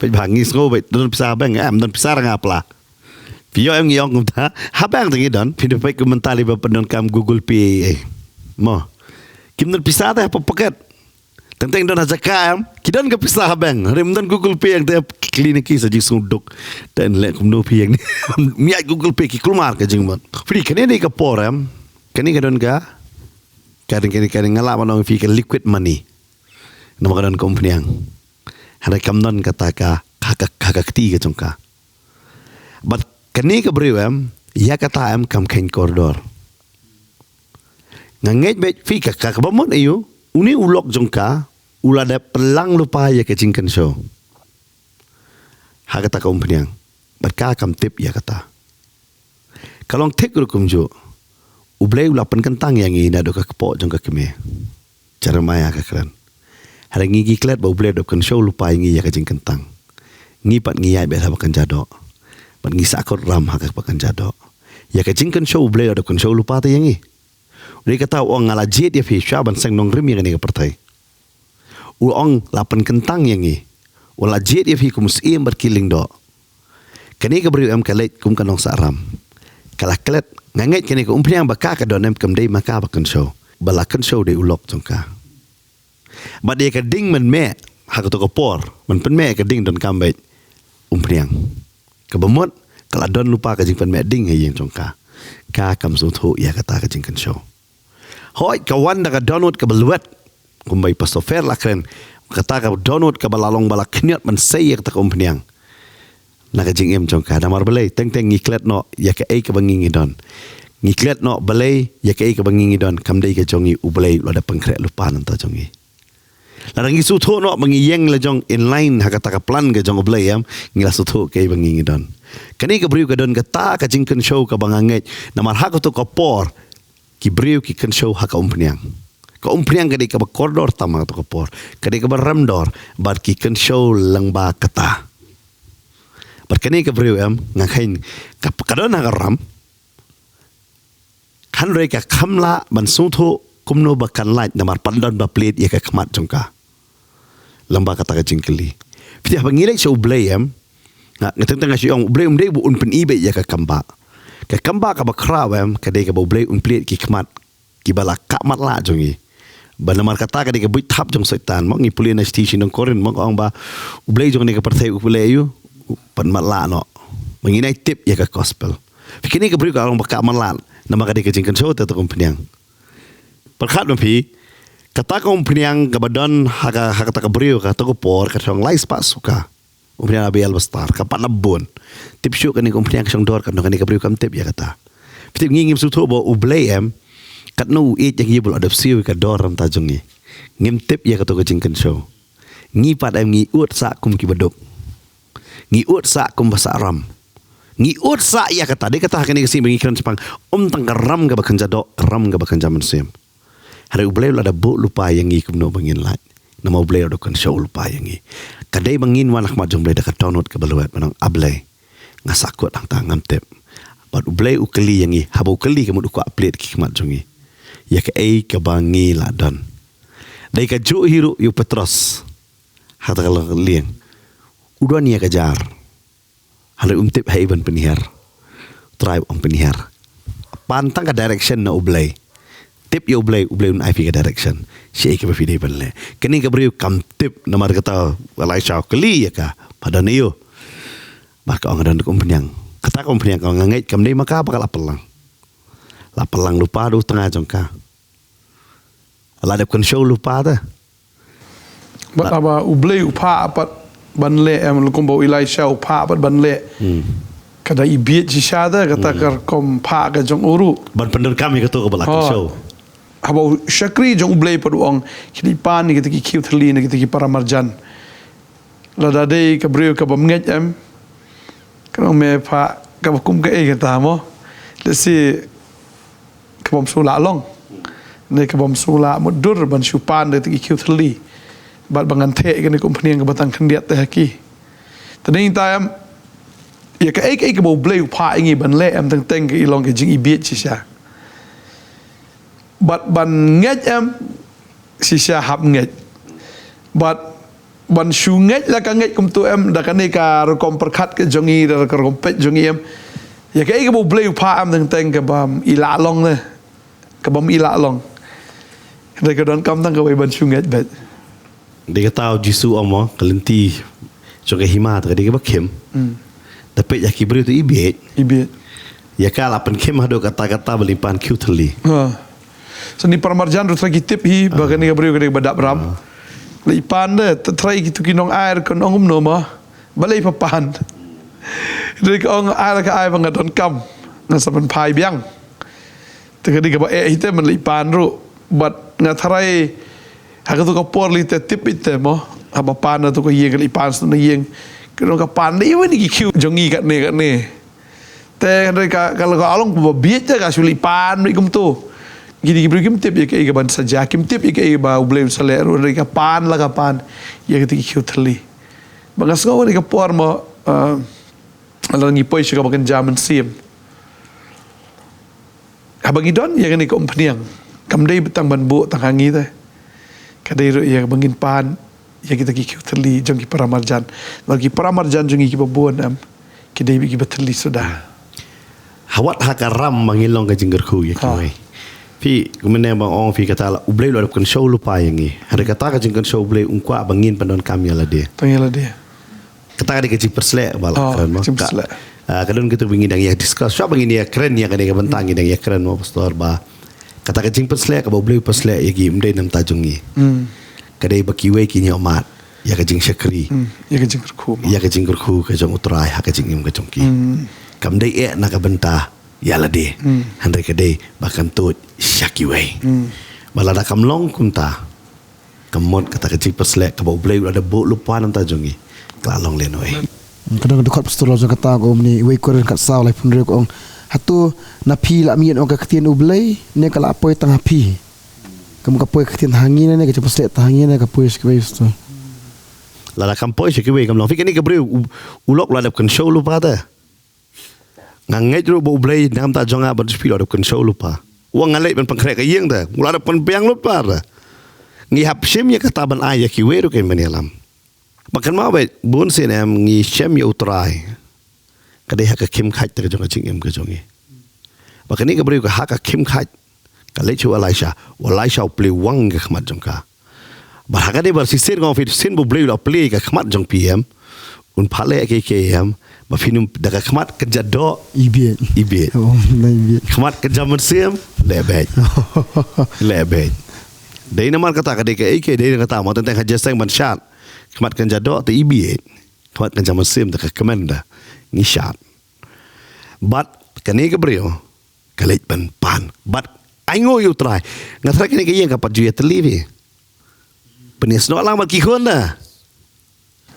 Peit ba ngi sngew ba don pisa ha bank, em, don pisa ra nga pla. Phi ïoh em ngi ong kumta, ha bank te ngi don, phi da peit kumta lei ba pyndonkam Google Pay eh. Mo. Kim don pisa te hapoh pocket. Teng teng don ha jaka em, ki don ka pisa ha bank. Hynrei ym don Google Pay, ïa te ki kylli na ki sa jingsngewduk. Te leh kumno phi ïa kane. Ym ïaid Google Pay, ki kulmar ka jingmut. Phi, kane dei ka por em, kane ka don ka, kane, kane, kane nga lah ban ong phi ka liquid money. Namar ka don ka umphniang. Hynrei kam don kata ka, ka, ka, ka, ka kti ka jong ka. Bad kane ka briew em, ïa kata em kam kheiñ kordor. Nga ngeit beit phi ka, ka, kaba mut aïu, une u lok jong ka u la dep pynlang lypa ïa ka jingkynshew ha kata ka umphniang. Bad ka kam tip ïa kata. Ka long thik ruh kumjuh, U Blei u la pynkyntang ïa ngi naduh ka kpoh jong ka kmie. Jeremiah ka kren. Hynrei ngi ngi klet ba U Blei u dep kynshew lypa ïa ngi ïa ka jingkyntang. Ngi pat ngi ïaid beit ha ba kynja doh. Bad ngi sahkut ram ha kaba kynja doh. Ïa ka jingkynshew U Blei u dep kynshew lypa te ïa ngi. Dei kata u ong nga la jied ïa phi shuwa ban seng nongrim ïa kane ka pyrthei. U ong la pynkyntang ïa ngi. U la jied ïa phi kum u syiem bad ki lyngdoh. Kane ka briew em ka leit kum ka nongsah ram. Ka la klet, nga ngeit kane ka umphniang ba ka ka don em kam dei ma ka ba kynshew. Ba la kynshew dei u lok jong ka. Bad ïa ka ding mynmiet ha kato ka por, ban pynmih ïa ka ding donkam beit umphniang. Kaba mut ka la don lypa ka jingpynmih ding ha ïing jong ka. Ka kam sngewthuh ïa kata ka jingkynshew. Hooid, ka wan da ka dohnud kaba lwet, kumba i Pastor Fer la kren, kata ka dohnud kaba la long ba la khñiot ban sei ïa kata ka umphniang na ka jingim jong ka. Namar balei, teng teng ngi klet noh ïa kaei kaba ngi ngi don. Ngi klet noh balei ïa kaei kaba ngi ngi don kam dei ka jong ngi, U Blei u la dep pynkhreh lypa na ka bynta jong ngi. Lada ngi sngewthuh noh ba ngi ïeng la jong in line ha kata ka plan ka jong U Blei, em, ngi la sngewthuh kaei ba ngi ngi don. Kane ka briew ka don kata ka jingkynshew kaba nga ngeit. Namar ha kato ka por ki briew ki kynshew ha ka umphniang. Ka umphniang ka dei kaba kordor tam ha kato ka por. Ka dei kaba rem dor, bad ki kynshew lyngba kata. Bad kane ka briew, em, nga kheiñ ka, ka don ha ka ram. Hynrei ka kham lah ban sngewthuh kumno ba kan lait, namar pynban ba plied ïa ka khmat jong ka. Lem bad kata ka jingkylli. Phi tip haba ngi leit sha U Blei em, nga, nga teng teng nga shu ong U Blei um dei ba un pyni beit ïa ka kambah. Ka kambah kaba khraw em, ka dei kaba U Blei un plie ki khmat kiba la kah matlah jong ngi. Ba namar kata ka dei ka buit thap jong Soitan, mo, ngi pule na shithi sha ki nong Korinth, mo, ka ong ba U Blei jong kane ka pyrthei u pule ïa u, u pan matlah noh. Ba ngin ïai tip ïa ka gospel. Phi, kane ka briew ka long ba kah matlah namar ka dei ka jingkynshew, te to ka umphniang. Pyrkhat ma phi, kata ka umphniang kaba don ha ka, ha kata ka briew, kata ka por, ka shong lai spah suka. Umphniang na Baal Peor, ka pat la bun. Tip shuh kane ka umphniang ka shong dor, katno kane ka briew kam tip ïa kata. Phi tip, ngi ngim sngewthuh ba U Blei em, katno u ïeit ïa ngi ba u la dep siew ïa ka dor na ka bynta jong ngi. Ngim tip ïa kato ka jingkynshew. Ngi pat em ngi ud sah kum kiba duk. Ngi ud sah kum ba sah ram. Ngi ud sah ïa kata, dei kata ha kane ka sngi ba ngi kren shaphang, ym tang ka ram kaba kynja doh, ka ram kaba kynja mynsiem. Hynrei U Blei u la da buh lypa ïa ngi kumno ba ngin lait. Namar U Blei u la da kynshew lypa ïa ngi. Ka dei ba ngin wan ha khmat jong U Blei da ka dohnud kaba lwet, ban ong, A Blei, nga sahkut hangta, ngam tip. Bad U Blei u kylli ïa ngi, haba u kylli ka mut u kwah plie ki khmat jong ngi ïa kaei kaba ngi la don. Dei kajuh hi ruh ïa u Petros. Ha kata ka liang u don ïa ka jar. Hynrei um tip haei ban pynhiar. Trai um pynhiar. Pan tang ka direction na U Blei. Tip ïa U Blei, U Blei un ai phi ka direction. Shaei kaba phi dei ban leh. Kane ka briew kam tip namar kata Elaisha u kylli ïa ka, phi don aïu? Bad ka ong nga don da ka umphniang. Kata ka umphniang ka ong nga ngeit kam dei ma ka ba ka la pynlang. La pynlang lypa da u tnga jong ka. La dep kynshew lypa te. Bad haba U Blei u phah pat ban leh, em, lada kumba u Elaisha u phah pat ban leh. Hmm. Ka da ibieit shisha te, kata ka rukom phah ka jong u ruh. Ban pyndonkam ïa kato kaba la kynshew. Haba u shakri jong U Blei pat u ong, khie leit pan ïa kita ki khiew thylli na kita ki para marjan. Lada dei ka briew kabym ngeit, em, kan ong me phah kaba kum kaei kata mo. Lehse kabym shu lah long. Ne kabym shu lah mutdur ban shu pan da kita ki khiew thylli. Bad ba ngan theh ïa kane ka umphniang kaba tang khyndiat te ha ki. Te nangta, em, ïa kaei kaei kaba U Blei u phah ïa ngi ban leh, em, teng teng ka i long ka jingibieit shisha. Bad ban ngeit, em, shisha hap ngeit. Bad ban shu ngeit la ka ngeit kumto, em, da kane ka rukom pyrkhat ka jong ngi, da ka rukom peit jong ngi, em. Ïa kaei kaba U Blei u phah, em, teng teng kabym i lah long ne. Kabym i lah long. Hynrei ka donkam tang kawei ban shu ngeit beit. Dei kata u Jisu u ong mo, ka lynti jong ka hima te ka dei kaba khim. Hmm. Da peit ïa ki briew te ibieit. Ibieit. Ïa ka la pynkhim haduh katta katta ba leit pan khiew thylli. Ha. Sa ni para marjan ruh trai ki tip hi ba kane ka briew ka dei kaba dap ram. Ha. Leit pan te, te trai kito ki nong-ai ruh kan ong kumno mo. Balei pha pan. Dei ka ong ai la ka ai ba nga donkam. Nga sa pynphai biang. Te ka dei kaba eh hi te, men leit pan ruh. Bad nga tharai ha kato ka por lei te tip hi te mo. Haba pan na to ka ïing, leit pan sha na ïing. Ka dei ka pan lei wan ki khiew jong ngi katne katne. Te hynrei ka, ka la ka long ba bieit te ka shu leit pan lei kumto. Kine ki briew kim tip ïa kaei kaban sa jia, kim tip ïa kaei ba U Blei un sa leh ruh, hynrei ka pan la ka pan ïa kito ki khiew thylli. Ba nga sngew kane ka por mo, ah, lada ngi poi sha kaba kynja mynsiem. Haba ngi don ïa kane ka umphniang, kam dei tang ban buh tang ha ngi te. Ka dei ruh ïa kaba ngin pan ïa kita ki khiew thylli jong ki para marjan. Namar ki para marjan jong ngi kiba bun, em, ki dei beit kiba thylli suda. Ha wat ha ka ram ba ngin long ka jingkyrkhu ïa kiwei. Phi, kumne ba ong phi kata la, U Blei u la dep kynshew lypa ïa ngi. Hynrei kata ka jingkynshew U Blei um kwah ba ngin pyndonkam ïa lade. Tang ïa lade. Kata ka dei ka jingpyrsleh ba la kren mo. Jingpyrsleh. Ka, ah, ka don kito ba ngi dang ïa discuss. Shuwa ba ngin ïa kren ïa kane ka bynta ngi dang ïa kren mo, Pastor, ba kata ka jingpyrsleh kaba U Blei u pyrsleh ïa ki ym dei na bynta jong ngi. Hmm. Ka dei ba kiwei kin ïoh mad ïa ka jingshakri. Hmm. Ïa ka jingkyrkhu mo. Ïa ka jingkyrkhu ka jong U Trai ha ka jingim ka jong ki. Hmm. Kam dei eh na ka bynta ïa lade. Hmm. Hynrei ka dei ba kan tuid sha kiwei. Hmm. Ba lada kam long kumta, ka mut kata ka jingpyrsleh kaba U Blei u la dep buh lypa na bynta jong ngi ka la long lehnohei. Ka don ka dkhot, Pastor, la jong kata, ka ong ne, Wei Korinth khatsaw laiphew hynriew, ka ong, hato na phi la mih ïa ka ktien U Blei ne ka la poi tang ha phi? Ka mut ka poi ka ktien ha ngi ne, ka jingpyrsleh tang ha ngi ne ka poi sha kiwei, Pastor? Lada kam poi sha kiwei kam long. Phi, kane ka briew u, u lok u la dep kynshew lypa te. Nga ngeit ruh ba U Blei na ka bynta jong nga bad jong phi u la dep kynshew lypa. U ong nga leit ban pynkhreh ka ïing te, u la dep pynbiang lypa te. Ngi hap shim ïa kata ban ai ïa kiwei ruh kin ban ïalam. Ba kan ma beit bun sien em ngi shem ïa U Trai. Ka dei ha ka khim khait te ka jong ka jingim ka jong ngi. Ba kane ka briew ka ha ka khim khait ka leit sha u Elisha, u Elisha u plie wang ka khmat jong ka. Ba ha ka dei ba shisien ngong phi sien ba u Blei u la plie ka khmat jong phi em. Un pha leh kiei kiei em. Ba phin ym da ka khmat kynja doh. Ibiej. Ibiej. Oh, na ibiej. Khmat kynja mynsiem leh beit. Leh beit. Dei namar kata ka dei kaei kaei dei kata mo teng teng ha jingïaseng ban shad. Khmat kynja doh te ibiej. Khmat kynja mynsiem te ka kmen da ngi shad. Bad kane ka briew ka leit ban pan. Bad ainguh ïa U Trai. Nga tharai kane ka ïing ka pat ju ïatylli bha. Pynïasnoh lang bad ki khun da.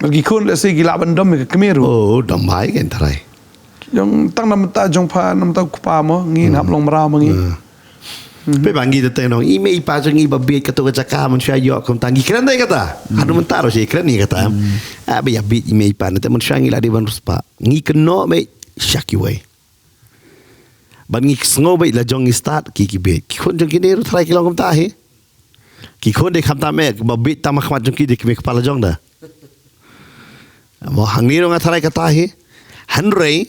Bad ki khun lehse ki lah ban dom ïa ka kmie ruh. Oh, dom bha ïa ka, Trai. Jong tang na bynta jong pha na bynta u kpa mo ngi na hap long mraw ma ngi. Hmm. Peit ba ngi te teng nong i mei i pa jong ngi ba bieit kato ka jaka mynshuwa ïoh kumta ngi kren dei kata. Haduh mynta ruh shi kren ngi kata. Ah, ba ïa bieit i mei i pa ne te mynshuwa ngi la dei ban riewspah. Ngi kynnoh mei sha kiwei. Bad ngi sngew beit la jong ngi stad ki ki bieit. Ki khun jong kine ruh tharai ki long kumta hi. Ki khun dei khamtam eh ba bieit tam ha khmat jong ki dei ki mei kpa la jong da. Mo hangne ruh nga tharai kata hi. Hynrei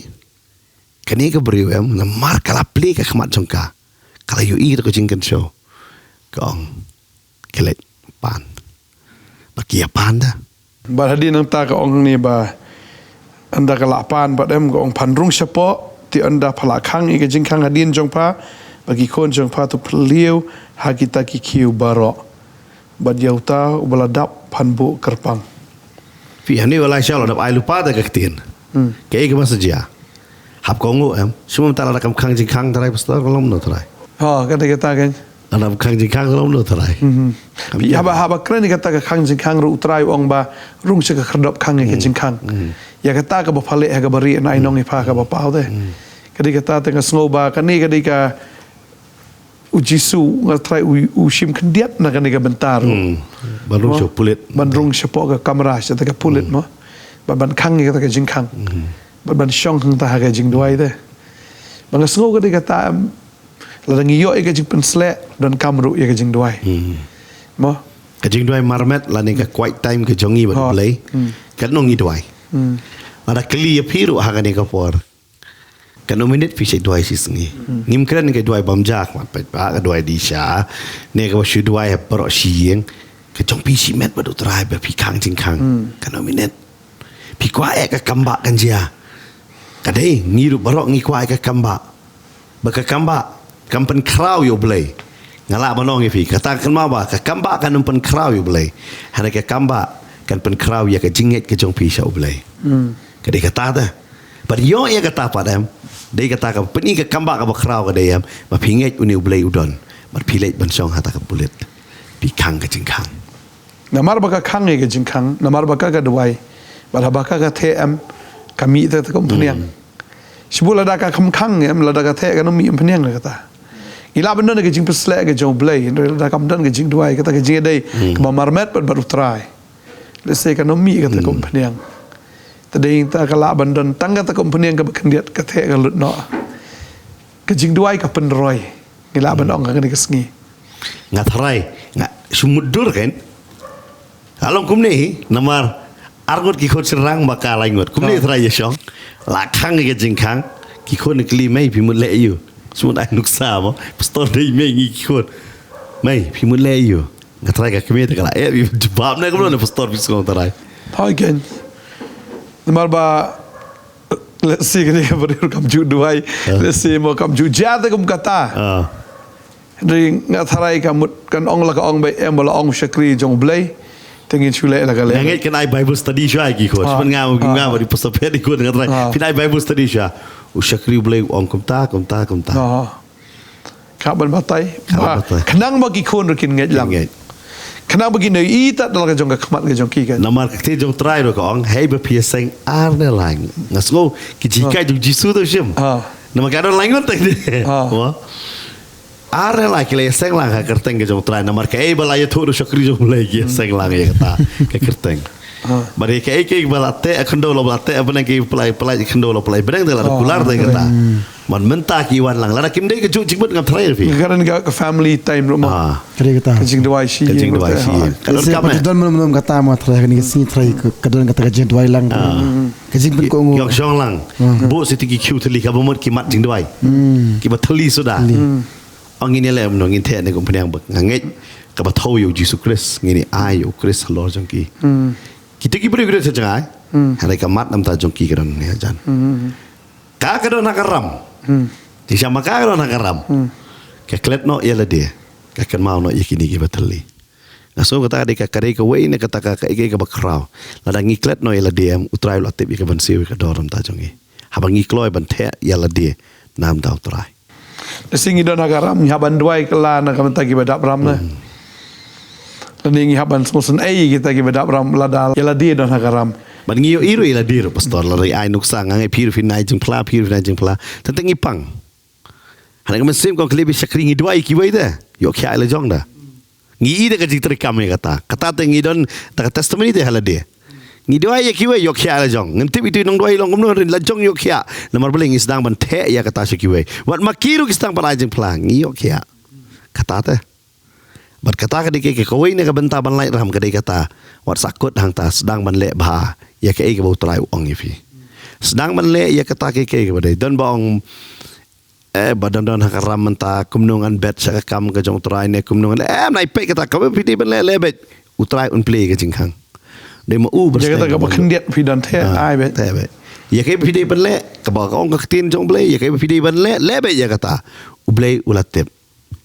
kane ka briew em namar ka la plie ka khmat jong ka. Ka la ïohi da ka jingkynshew. Ka ong, "Khie leit pan." Ba ki ïa pan da. Bad hadien nangta ka ong hangne ba ynda ka la pan bad em ka ong, "Phan rung shapoh, te ynda pha la khang ïa ka jingkhang hadien jong pha, ba ki khun jong pha to phylliew ha kita ki khiew baroh. Bad ïa uta uba la dap phan buh kyrpang." Phi, hangne u Elisha u la dap ai lypa da ka ktien. Hmm. Kaei kaba sa jia? Hap kohnguh em. Shu mynta lada kam khang jingkhang Trai pastor ka long kumno Trai? Ha, ka dei kata kan. Lada kam khang jingkhang ka long kumno Trai? Mhm. Kam Phi, jia. Haba, haba kren ïa kata ka khang jingkhang ruh U Trai u ong ba rung sha ka khyrdop khang ïa ka jingkhang. Hmm. Ïa kata kaba pha leh ha kaba rieh na ai nong ïa pha kaba paw te. Hmm. Ka dei kata te nga sngew ba kane ka dei ka U Jisu nga tharai u, u shim khyndiat na kane ka bynta ruh. Hmm. Ban rung shapoh pulit. Ban rung shapoh ka kamra sha ka pulit mo. Ban, ban khang ïa kata ka jingkhang. Hmm. Ban, ban shong hangta ha ka jingduwai te. Ba nga sngew ka dei kata em, lada ngi ïoh ïa ka jingpynsleh, donkam ruh ïa ka jingduwai. Hmm. Mo. Ka jingduwai marmet lane ka quiet time ka jong ngi bad U Blei. Hmm. Katno ngi duwai. Hmm. Lada kylli ïa phi ruh ha kane ka por. Katno minit phi shait duwai shi sngi. Hmm. Ngim kren ka duwai bam ja khmat peit ba ka duwai dih sha. Ne kaba shu duwai ha baroh shi ïing. Ka jong phi shimet bad U Trai ba phi khang jingkhang. Hmm. Katno minit. Phi kwah eh ka kam ba kan jia. Ka dei ngi ruh baroh ngi kwah eh ka kam ba. Ba ka kam ba kan pynkhraw ïa U Blei. Nga lah ban ong ïa phi kata kan ma ba ka kam ba kan pynkhraw ïa U Blei. Hynrei ka kam ba kan pynkhraw ïa ka jingngeit ka jong phi sha U Blei. Hmm. Ka dei kata te. Bad ïoh ïa kata pat em. Dei kata ka pyni ka kam ba kaba khraw ka dei em. Ba phi ngeit une U Blei u don. Bad phi leit ban shong ha ta ka pulit. Phi khang ka jingkhang. Namar ba ka khang ïa ka jingkhang, namar ba ka ka duwai. Bad haba ka ka theh em, ka mih te ka umphniang. Hmm. Shibun lada ka kham khang em, lada ka theh ka nym mih umphniang kata. Ngi lah ban don ka jingpynsleh ka jong U Blei, hynrei lada kam don ka jingduwai, kata ka jingïadei, hmm, kaba marmet bad bad U Trai. Lehse ka nym mih kata ka, hmm, umphniang. Te dei ta ka lah ban don tang kata ka umphniang kaba khyndiat ka theh ka lut noh. Ka jingduwai ka pynroi. Ngi lah ban, hmm, ong ha kane ka sngi. Nga tharai, nga shu mutdur kan. Ka long kumne hi, namar arngut ki khun shynrang ba ka laingut. Kumne, ah, tharai ïa shong. La khang ïa ka jingkhang, ki khun kylli mei phi mut leh aïu. Shu mut ai nuksa mo. Pastor dei mei ngi ki khun. Mei phi mut leh aïu. Nga tharai ka kmie te ka la eh, phi jubab ne kumno ne pastor phi sngewthuh tharai. Thoi kan. Namar ba Let's see kane ka briew kam ju duwai. Ah. Let's see mo kam ju jia te kum kata. Ah. Dei nga tharai ka mut kan ong la ka ong ba em ba la ong shakri jong Blei. Te ngin shu leh la ka leh. Nga ngeit kan ai Bible study shuwa ki khun. Ah. Shu ban nga, ah, nga ba di pastor phet di khun nga tharai. Ah. Phin ai Bible study shuwa. U shakri Blei u ong kumta, kumta, kumta. Ah. Ka ban batai. Ka ban batai. Khnang ba ki khun ruh kin ngeit lang. Kin ngeit. Khnang ba kin ïohi tat da la ka jong ka khmat ka jong ki kan. Namar ka ktien jong Trai ruh ka ong, hei ba phi ïaseng ar ne lai. Nga sngew ki jinghikai jong Jisu to shim. Ha. Namar ka don lai ngut tang de. Ha. Wa. Ar ne lai ki la ïaseng lang ha ka kyrteng ka jong Trai. Namar kaei ba la ïathuh da u shakri jong Blei ki ïaseng lang ïa kata ka kyrteng. Ha. Bad kaei kaei ba la teh khyndew la ba la teh bneng ki pynlait pynlait khyndew la pynlait bneng te la, ha, kular te kata. Hmm. Man mynta ki wan lang. Lada kim dei ka juk jingmut ngam tharai phi. Ka don ka, ka family time ruh mo. Ah. Ka dei kata. Ka jingduwai shi. Ka jingduwai shi. Ka don. Lehse kam, eh, don mano mano kata mo tharai kane ka sngi tharai ka, ka don kata ka jingduwai lang. Ah. Ka jingpynkohnguh. Ïoh shong lang. Hmm. Buh siti ki queue thylli kaba mut ki mat jingduwai. Hmm. Kiba thylli suda. Thylli. Hmm. Ong ngin ïaleh mano, ngin theh ne ka umphniang bad nga ngeit kaba thew ïa u Jisu Khrist, ngin ïa ai ïa u Khrist halor jong ki. Hmm. Kita ki briew ki don sha jngai. Hmm. Hynrei ka mat namar jong ki ka don ne hajan. Hmm. Ka, ka don ha ka ram. Hmm. Jingshisha ma ka, ka don ha ka ram. Hmm. Ka klet noh ïa lade. Ka kynmaw noh ïa kine kiba thylli. Nga sngew kata ka dei ka, ka dei kawei na kata ka, kaei kaei kaba khraw. Lada ngi klet noh ïa lade, em, u Trai u la tip ïa kaban siew ïa ka dor namar jong ngi. Haba ngi kloi ban theh ïa lade namar u Trai. Lehse ngi don ha ka ram, ngi hap ban duwai kylla na ka bynta kiba dap ram ne. Hmm. Lane ngi hap ban sngewsynei kita kiba dap ram lada ïa lade don ha ka ram. Bad ngi ïohi ruh ïa lade ruh, Pastor, lada ai nuksa, nga ngeit phi ruh phin ai jingphla, phi ruh phin ai jingphla. Tang tang ngi pang. Hana ka mynsiem ka ong khie leit bad shakri, ngi duwai ïa kiwei te. Ïoh khiah ïa la jong da. Ngi i da ka jingtrei kam ïa kata. Kata te ngi don da ka testimony te ha lade. Ngi duwai ïa kiwei ïoh khiah ïa la jong. Ngim tip ito i nongduwai i long kumno, hynrei la jong ïoh khiah. Namar balei? Ngi sdang ban theh ïa kata sha kiwei. Wat ma ki ruh ki sdang ban ai jingphla, ngi ïoh khiah. Kata te. Bad kata ka dei ka, ka, kawei na ka bynta ban lait ram ka dei kata. Wat sa kut hangta, sdang ban leh bha ïa kaei kaba u Trai u ong ïa phi. Sdang ban leh ïa kata kaei kaei kaba dei. Don ba ong, eh, ba don don ha ka ram mynta, kumno ngan bet sha ka kam ka jong u Trai ne, kumno ngan, eh, nai peit kata, kaba phi dei ban leh, leh beit. U Trai un plie ka jingkhang. Dei ma u ba ïa kata kaba khyndiat phi don te, ah, ai beit. Te beit. Ïa kaei ba phi dei ban leh, kaba ka ong ka ktien jong u Blei, ïa kaei ba phi dei ban leh, leh beit ïa kata. U Blei u la tip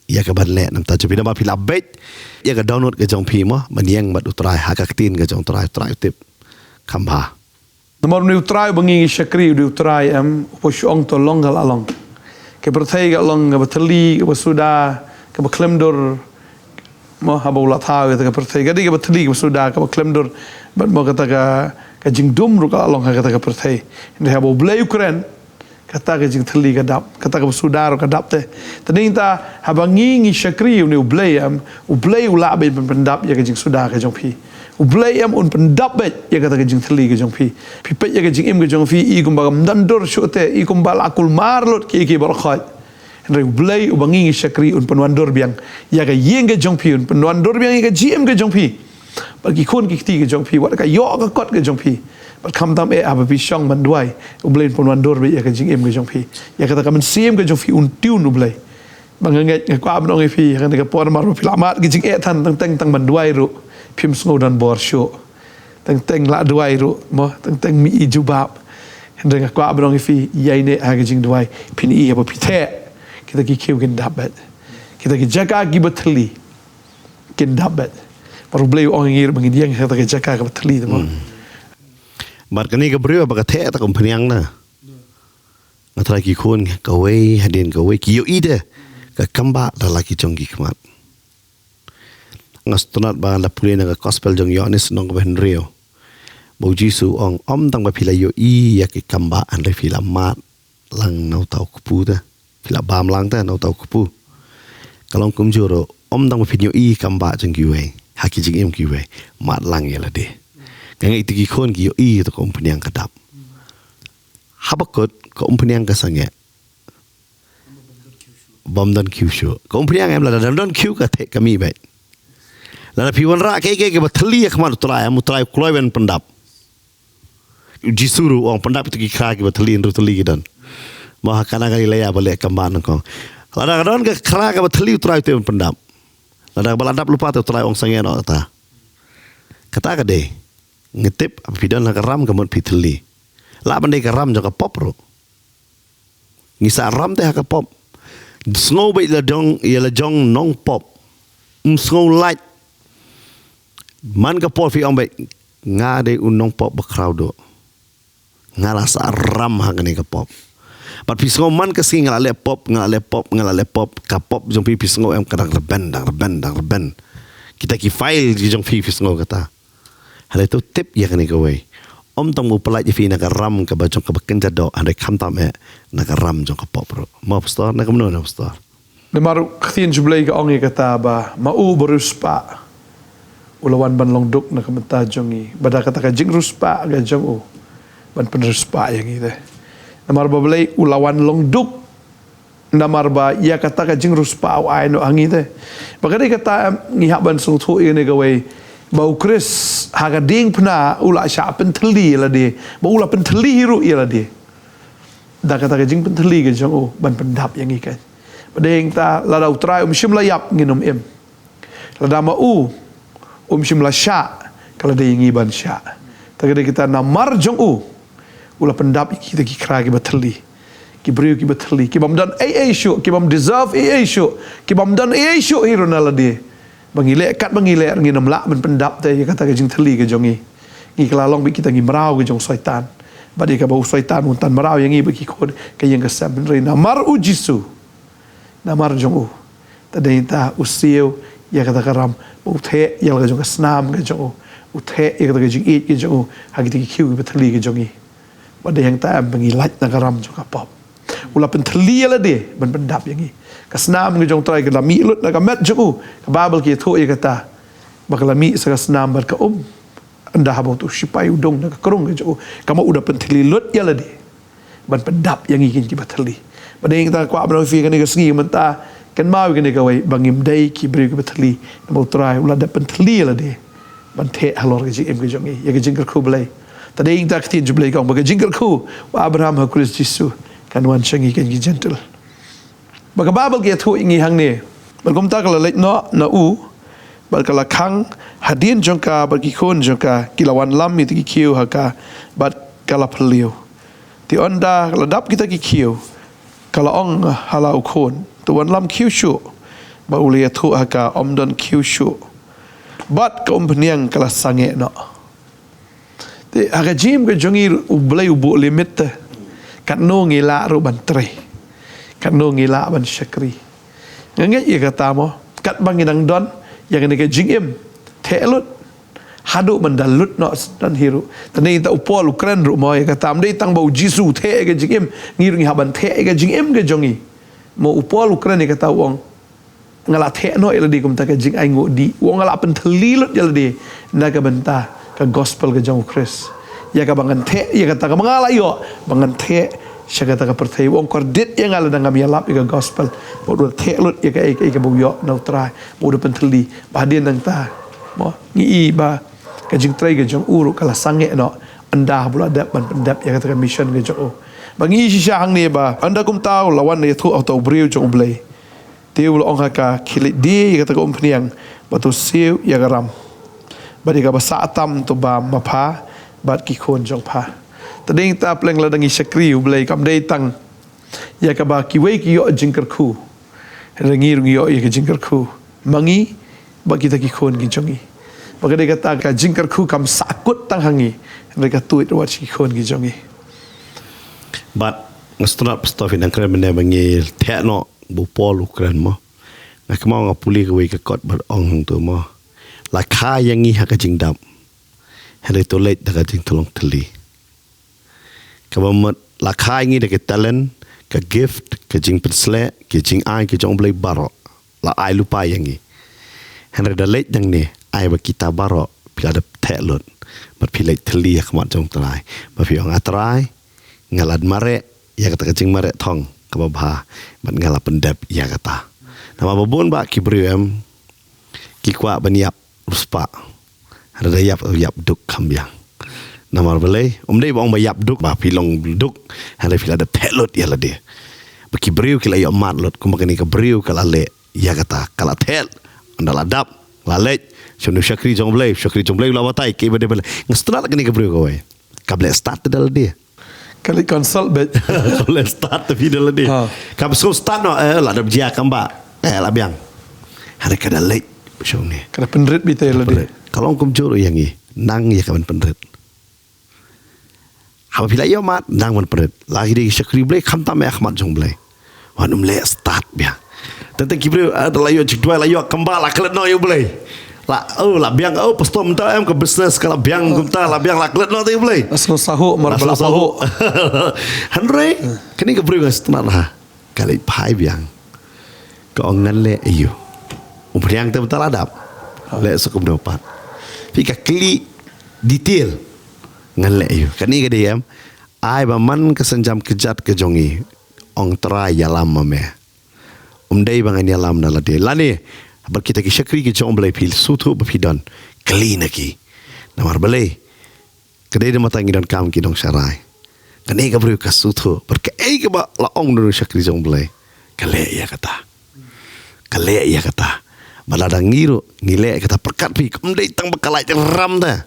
ïa kaban leh namar jong phi, namar phi la beit ïa ka dohnud ka jong phi mo, ban ïeng bad u Trai ha ka ktien ka jong u Trai, u Trai u tip kham bha. Namar une u Trai uba ngi ngi shakri, u dei u Trai em, uba shu ong to long ka la long. Ka pyrthei ka long kaba thylli, kaba suda, kaba khlem dur. Mo, haba u la thaw ïa kata ka pyrthei ka dei kaba thylli, kaba suda, kaba khlem dur. Bad mo kata ka, ka jingdum ruh ka la long ha kata ka pyrthei. Hynrei haba u Blei u kren, kata ka jingthylli ka dap, kata kaba suda ruh ka dap te. Te nangta haba ngi ngi shakri ïa une u Blei em, u Blei u lah beit ban pyndap ïa ka jingsuda ka jong phi. U Blei em un pyndap beit ïa kata ka jingthylli ka jong phi. Phi peit ïa ka jingim ka jong phi, i kumba kam don dur shuh te, i kumba la kulmar lut kiei kiei baroh khoit. Hynrei u Blei uba ngi ngi shakri un pynwandur biang ïa ka ïing ka jong phi, un pynwandur biang ïa ka jingim ka jong phi. Bad ki khun ki kti ka jong phi, wat ka ïoh ka kot ka jong phi. Bad khamtam eh haba phi shong ban duwai, u Blei un pynwandur beit ïa ka jingim ka jong phi. Ïa kata ka mynsiem ka jong phi un tune u Blei. Ba nga ngeit nga kwah ban ong ïa phi, ha kane ka por namar ba phi la mad ka jingeh than, teng teng tang ban duwai ruh phim sngew don bor shuh. Teng teng la duwai ruh mo, teng teng mih i jubab. Hynrei nga kwah ban ong ïa phi, ïaineh ha ka jingduwai, phin i haba phi theh, kita ki queue kin dap beit. Kita ki jaka kiba thylli kin dap beit. Namar u Blei u ong ïa ngi ruh ba ngin ïeng ha kata ka jaka kaba thylli te mo. Hmm. Bad kane ka briew ba ka theh ta ka umphniang na. Nga tharai ki khun kawei hadien kawei ki ïohi de ka kambah da la ki jong ki khmat. Nga sngewtynnat ba la pule na ka gospel jong Ïoannis lynnong kaba hynriew. Ba u Jisu u ong, ym tang ba phi la ïohi ïa ki kambah hynrei phi la mad lang na uta u kpu te. Phi la bam lang te na uta u kpu. Ka long kumjuh ruh, ym tang ba phin ïohi kambah jong kiwei ha ki jingim kiwei. Mad lang ïa lade. Nga ngeit ïa ki khun ki ïohi ïa ka umphniang ka dap. Haba kut ka umphniang ka sangeh. Bym don queue shuh. Ka umphniang em lada don don queue ka theh ka mih beit. Lada phi wanrah kaei kaei kaba thylli ha khmat u Trai, em u Trai u kloi ban pyndap. U Jisu ruh u ong pyndap ïa ki khra kiba thylli, hynriew tylli ki don. Mo ha Kana Galilea ba leh kambah nyngkong. Lada ka don ka khra kaba thylli u Trai u tip ban pyndap. Lada ba la dap lypa te u Trai u ong sangeh noh kata. Kata ka dei. Nga tip haba phi don ha ka ram ka mut phi thylli. Lah ban dei ka ram jong ka pop ruh. Ngi sah ram te ha ka pop. Sngew beit la jong, ïa la jong nongpop. Ym sngew lait. Man ka por phi ong beit, nga dei u nongpop ba khraw duh. Nga la sah ram ha kane ka pop. Bad phi sngew man ka sngi nga la leh pop, nga la leh pop, nga la leh pop. Ka pop jong phi phi sngew em ka dang rben, dang rben, dang rben. Kita ki file ki jong phi phi sngew kata. Hynrei to tip ïa kane kawei. Ym tang ba u pyllait ïa phi na ka ram kaba jong kaba kynja doh, hynrei khamtam eh na ka ram jong ka pop ruh. Mo pastor, na kumno na pastor? Namar ka ktien jong u Blei ka ong ïa kata ba ma u ba riewspah u la wan ban long duk na ka bynta jong ngi. Bad da kata ka jingriewspah ka jong u ban pynriewspah ïa ngi te. Namar ba Blei u la wan long duk Namar ba ïa kata ka jingriewspah u ai noh ha ngi te. Ba ka dei kata, em, ngi hap ban sngewthuh ïa kane kawei, ba u Khrist ha ka diengphna u la shah pynthylli ïa lade, ba u la pynthylli hi ruh ïa lade. Da kata ka jingpynthylli ka jong u ban pyndap ïa ngi, kan. Ba dei hangta lada u Trai um shym la ïap, ngin ym im. Lada ma u um shym la shah, ka la dei ïa ngi ban shah. Ta ka dei kata, namar jong u, u la pyndap ïa kita ki khra kiba thylli, ki briew kiba thylli, ki bym don ei ei shuh, ki bym deserve ei ei shuh, ki bym don ei ei shuh hi ruh na lade. Ba ngi leh katba ngi leh, ngin ym lah ban pyndap te ïa kata ka jingthylli ka jong ngi. Ngi kylla long beit kita ki mraw ka jong u Soitan. Bad ïa kaba u Soitan un tan mraw ïa ngi bad ki khun ka ïing ka sem, hynrei namar u Jisu, namar jong u, ta dei ta u siew ïa kata ka ram, ba u theh ïa la ka jong ka snam ka jong u, u theh ïa kata ka jingïeit ka jong u ha kita ki khiew kiba thylli ka jong ngi. Ba dei hangta, em, ba ngi lait na ka ram jong ka pop. U la pynthylli ïa lade ban pyndap ïa ngi. Ka snam ka jong u Trai ka la mih lut na ka met jong u. Ka Baibl ka ïathuh ïa kata, ba ka la mih sa ka snam bad ka um. Ynda haba utu u sipai u dung na ka krung ka jong u, ka mut u da pynthylli lut ïa lade ban pyndap ïa ngi, ki, kiba thylli. Ba dei hangta kwah ban ong ïa phi kane ka sngi mynta, kynmaw ïa kane kawei, ba ngim dei ki briew kiba thylli, namar u Trai u la dep pynthylli ïa lade ban theh halor ka jingim ka jong ngi ïa ka jingkyrkhu Blei. Ta dei hangta ka ktien jong u Blei ka ong ba ka jingkyrkhu u Abraham ha u Khrist Jisu kan wan sha ngi, kan, ki Jentil. Ba ka Baibl ka ïathuh ïa ngi hangne, bad kumta ka la leit noh na u, bad ka la khang hadien jong ka bad ki khun jong ka, ki la wanlam ïa kita ki khiew ha ka, bad ka la phylliew. Te ynda la dap kita ki khiew, ka la ong ha la u khun, to wanlam khiew shuh. Bad u la ïathuh ha ka, ym don khiew shuh. Bad ka umphniang ka la sangeh noh. Te ha ka jingim ka jong ngi, u Blei u buh limit te. Katno ngi lah ruh ban trei, katno ngi lah ban shakri. Nga ngeit ïa kata mo, katba ngi dang don ïa kane ka jingim, theh lut. Haduh ban da lut noh sdang hi ruh. Te dei ta u Paul u kren ruh mo ïa kata, ym dei tang ba u Jisu u theh ïa ka jingim, ngi ruh ngi hap ban theh ïa ka jingim ka jong ngi. Mo, u Paul u kren ïa kata, u ong, nga la theh noh ïa lade kumta ka jingainguh dih. U ong nga la pynthylli lut ïa lade na ka bynta ka gospel ka jong u Khrist. Ïa kaba ngan theh, ïa kata kaba nga la ïoh, ba ngan theh sha kata ka pyrthei. U ong kordit ïa nga lada ngam ïalap ïa ka gospel. Ba u da theh lut ïa kaei kaei kaba u ïoh na u Trai, ba u da pynthylli. Ba hadien nangta, mo, ngi i ba ka jingtrei ka jong u ruh ka la sangeh noh, ynda ba u la dep ban pyndep ïa kata ka mission ka jong u. Ba ngi i shisha hangne ba ynda kumta u la wan ïathuh ha uta u briew jong u Blei. Te u la ong ha ka, khie leit die ïa kata ka umphniang, bad to siew ïa ka ram. Bad ïa kaba sah tam to bam ma pha bad ki khun jong pha. Ta dei ta, pleng lada ngi shakri u Blei, kam dei tang ïa kaba kiwei ki ïoh jingkyrkhu, hynrei ngi ruh ngi ïoh ïa ka jingkyrkhu ma ngi bad kita ki khun ki jong ngi. Ba ka dei kata, ka jingkyrkhu kam sahkut tang ha ngi, hynrei ka tuid ruh wat sha ki khun ki jong ngi. Bad nga sngewtynnat, Pastor, phi nang kren mynne ba ngi theh noh, ba u Paul u kren mo. Nga kynmaw nga pule kawei ka kot bad ong hangto mo, la kha ïa ngi ha ka jingdap, hynrei to leit da ka jingtylli. Kaba mut la kha ïa ngi da ka talent, ka gift, ka jingpynshlur, ka jingai ka jong u Blei baroh, la ai lypa ïa ngi. Hynrei da leit nangne, ai ba kita baroh phi la dep theh lut, bad phi leit thylli ha khmat jong u Trai, ba phi ong, a Trai, nga la mareh ïa kata ka jingmareh thong kaba bha, bad nga la pyndep ïa kata. Namar ba bun bah ki briew, em, ki kwah ban ïap riewspah, hynrei da ïap, ïap duk kham biang. Namar balei? Ym dei ba ong ba ïap duk ba phi long duk, hynrei phi la dep theh lut ïa lade. Ba ki briew ki la ïoh mad lut, kumba kane ka briew ka la leh ïa kata, ka la theh. Ynda la dap, la leit, sha une u shakri jong u Blei, shakri jong u Blei u la batai, kiei ba dei ba leh. Nga sngewtynnat kane ka briew kawei, kam leh start da lade. Ka leit consult beit. Kam leh start te phi da lade. Ha. Kam sngewthuh start noh, eh, la dep jia kam bah, eh, la biang. Hynrei ka da leit, shong ne. Ka da pynrit beit ïa lade. Ka long kumjuh ruh ïa ngi, nang ïa ka ban pynrit. Haba phi la ïoh mad, nang ban pynrit. La ki dei ki shakri Blei, khamtam ïa ka khmat jong u Blei. Wat nym leh start biang. Teng teng ki briew, eh, da la ïoh jingduwai, la ïoh kam bah, la klet noh ïa u Blei. La, oh, la biang, oh, pastor mynta em ka business ka la biang kumta, la biang, la klet noh te ïa u Blei. La sngewsahuh, mar ba la sngewsahuh. Hynrei kane ka briew nga sngewtynnat ha, ka leit phai biang. Ka ong ngan leh aïu? U pdiang te mynta la dap. Leh sa kumno pat? Phi, ka kylli detail. Ngan leh aïu? Kane ka dei em, ai ba man ka sienjam kjat ka jong ngi, ong Trai ïalam ma me. Um dei ba ngan ïalam na lade. Lane, bad kita ki shakri ki jong U Blei phi sngewthuh ba phi don, kylli na ki. Namar balei? Ka dei da mynta ngi donkam ki nongshakri. Kane ka briew ka sngewthuh bad kaei kaba la ong da u shakri jong U Blei, ka leh ïa kata. Ka leh ïa kata. Bad lada ngi ruh ngi leh ïa kata, pyrkhat phi, kam dei tang ba ka lait ram da.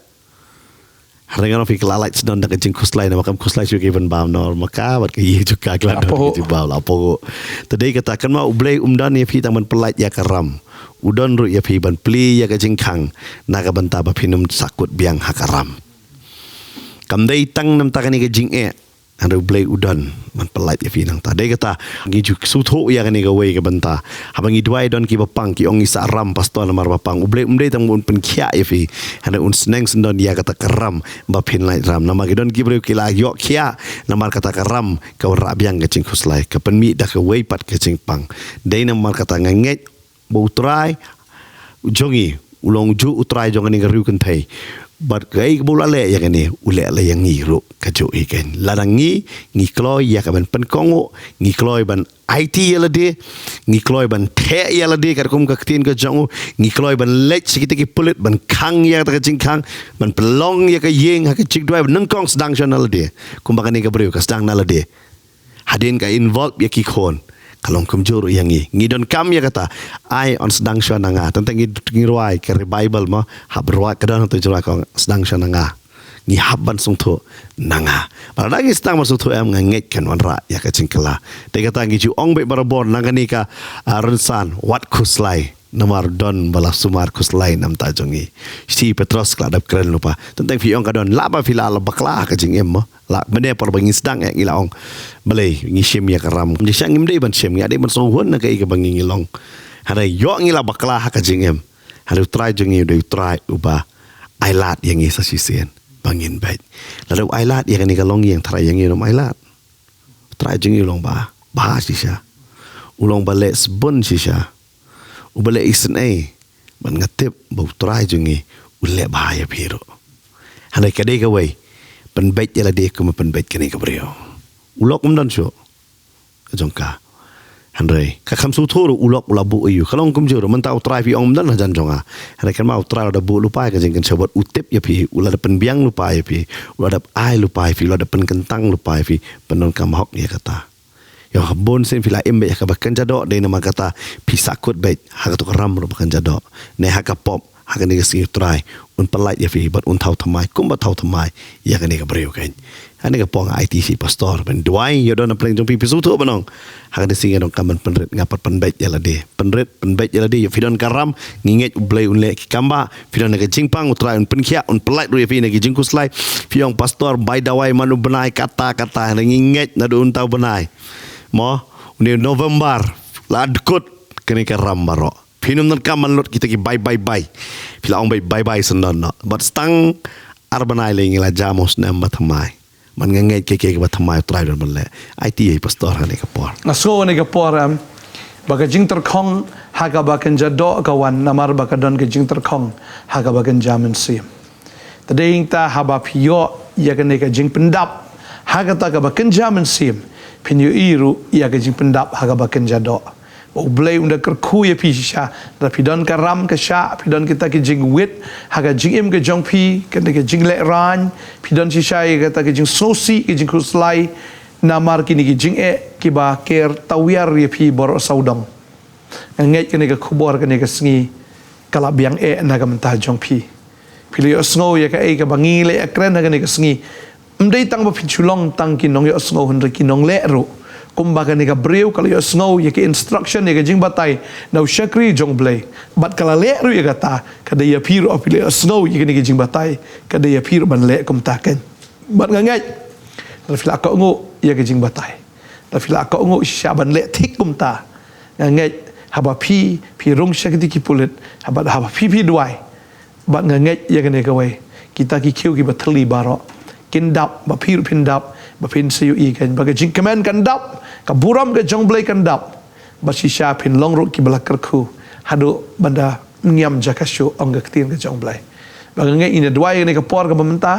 Hynrei ngan ong phi, ka la lait sdang da ka jingkhuslai, namar kam khuslai shuh ki ban bam noh, ma ka bad ka ïing jong ka, ka la don ka jingbam, la pynguh. Te dei kata, kynmaw, U Blei um don ïa phi tang ban pyllait ïa ka ram. U don ruh ïa phi ban plie ïa ka jingkhang, na ka bynta ba phin ym sahkut biang ha ka ram. Kam dei tang namar kane ka jingeh, hynrei U Blei u don ban pyllait ïa phi nangta. Dei kata, ngi ju sngewthuh ïa kane kawei ka bynta. Haba ngi duwai don kiba pang, ki ong ngi sah ram pastor namar ba pang. U Blei um dei tang ban pynkhiah ïa phi, hynrei un sneng sngewdon ïa kata ka ram ba phin lait ram. Namar ki don ki briew ki la ïoh khiah namar kata ka ram, ka wanrah biang ka jingkhuslai, ka pynmih da kawei pat ka jingpang. Dei namar kata nga ngeit ba U Trai jong ngi u long juh U Trai jong kane ka riew kynthei. Bad kaei kaba u la leh ïa kane, u leh la ïa ngi ruh kajuh hi keiñ. Lada ngi, ngi kloi ïa ka ban pynkohnguh, ngi kloi ban aiti ïa lade, ngi kloi ban theh ïa lade katkum ka ktien ka jong u, ngi kloi ban leit sha kita ki pulit ban khang ïa kata ka jingkhang, ban pynlong ïa ka ïing ha ka jingduwai, ban nyngkong sdang shuwa na lade. Kumba kane ka briew ka sdang na lade. Hadien ka involve ïa ki khun, ka long kumjuh ruh ïa ngi. Ngi donkam ïa kata, ai yn sdang shuwa na nga. Tang tang ngi, ngi rwai ka revival mo, hap rwai, ka don hangto jingrwai ka ong sdang shuwa na nga. Ngi hap ban sngewthuh na nga. Bad lada ngi sdang ban sngewthuh em, nga ngeit kan wanrah ïa ka jingkylla. Te kata ngi ju ong beit barabor na kane ka, ah, rynsan, wat khuslai. Namar don ba la sumar khuslai na ka bynta jong ngi. Shi Petros ka la dep kren lypa. Tang tang phi ong ka don, lah ba phi la, la bakla ha ka jingim mo. Lah mynne por ba ngi sdang eh ngi la ong, balei ngi shim ïa ka ram? Ngi sha ngim dei ban shim, ngi dei ban sngewhun na kaei kaba ngi, ngi long. Hynrei ïoh ngi la bakla ha ka jingim, hynrei U Trai jong ngi u dei U Trai uba ailad ïa ngi sa shisien ba ngin beit. Lada u ailad ïa kane ka longïing, tharai ïa ngi um ailad. U Trai jong ngi u long ba bha shisha. U long ba leh sbun shisha. Uba leh isynei. Bad nga tip ba U Trai jong ngi u leh bha ïa phi ruh. Hynrei ka dei kawei, pynbeit ïa lade kumba pynbeit kane ka briew. U lok um don shuh ka jong ka. Hynrei ka kham sngewthuh ruh u lok u la buh ïa u. Ka long kumjuh ruh, mynta U Trai phi ong um don hajan jong nga. Hynrei kynmaw, U Trai u la dep buh lypa ka jingkynshew bad u tip ïa phi, u la dep pynbiang lypa ïa phi, u la dep ai lypa ïa phi, u la dep pynkyntang lypa ïa phi, pyndonkam hok ïa kata. Ïa, bun sien phi la im beit ha kaba kynja doh, dei namar kata phi sahkut beit ha kato ka ram ruh ba kynja doh. Ne ha ka pop, ha kane ka sngi U Trai un pyllait ïa phi bad un thaw thymmai kumba thaw thymmai ïa kane ka briew keiñ. Kane ka por nga aiti sha i pastor ban duwai, ïoh don na pdeng jong phi, phi sngewthuh ban ong, ha kane ka sngi nga donkam ban pynrit, nga pat pynbeit ïa lade. Pynrit, pynbeit ïa lade, ïa phi don ka ram, ngi ngeit U Blei un leh ki kam ba, phi don na ka jingpang, U Trai un pynkhiah, un pyllait ruh ïa phi na ki jingkhuslai. Phi ong, pastor, bai dawai man u bnai kata kata, hynrei ngi ngeit naduh mynta u bnai, mo, une u November, la dkut kane ka ram baroh. Phin ym donkam ban lut kita ki bai bai bai. Phi la ong bai bai bai shen don noh. Bad tang ar bnai lei ngi la jam u snem ba thymmai. Man nga ngeit kiei kiei kiba thymmai U Trai u don ban leh. Aiti ïa i pastor ha kane ka por. Nga sngew ha kane ka por, em, ba ka jingtyrkhong ha kaba kynja doh ka wan namar ba ka don ka jingtyrkhong ha kaba kynja mynsiem. Te dei hangta haba phi ïoh ïa kane ka jingpyndap ha kata kaba kynja mynsiem, phin ïohi ruh ïa ka jingpyndap ha kaba kynja doh. Ba U Blei un da kyrkhu ïa phi shisha, lada phi don ka ram ka shah, phi don kita ki jingwit ha ka jingim ka jong phi, kane ka jinglehrain, phi don shisha ïa kata ka jingsngewsih, ka jingkhuslai, namar kine ki jingeh kiba ker tawiar ïa phi baroh sawdong. Nga ngeit kane ka khubor kane ka sngi ka la biang eh na ka bynta jong phi. Phi la ïohsngew ïa kaei kaba ngi la ïakren ha kane ka sngi. Ym dei tang ba phin shu long tang ki nongïohsngew hynrei ki nongleh ruh. Kumba kane ka briew ka la ïohsngew ïa ka instruction, ïa ka jingbatai na u shakri jong U Blei, bad ka la leh ruh ïa kata, ka dei ïa phi ruh, phi la ïohsngew ïa kane ka jingbatai, ka dei ïa phi ruh ban leh kumta keiñ. Bad nga ngeit, lada phi la kohnguh ïa ka jingbatai, lada phi la kohnguh shisha ban leh thik kumta, nga ngeit haba phi, phi rung sha kita ki pulit, haba, haba phi, phi duwai, bad nga ngeit ïa kane kawei, kita ki khiew kiba thylli baroh kin dap, ba phi ruh phin dap, ba phin sa ïohi keiñ ba ka jingkmen kan dap, ka burom ka jong U Blei kan dap, bad shisha phin long ruh kiba la kyrkhu haduh ban da ngiam jaka shuh, ong ka ktien ka jong U Blei. Bad nga ngeit ngin ïa duwai ïa kane ka por kaba mynta.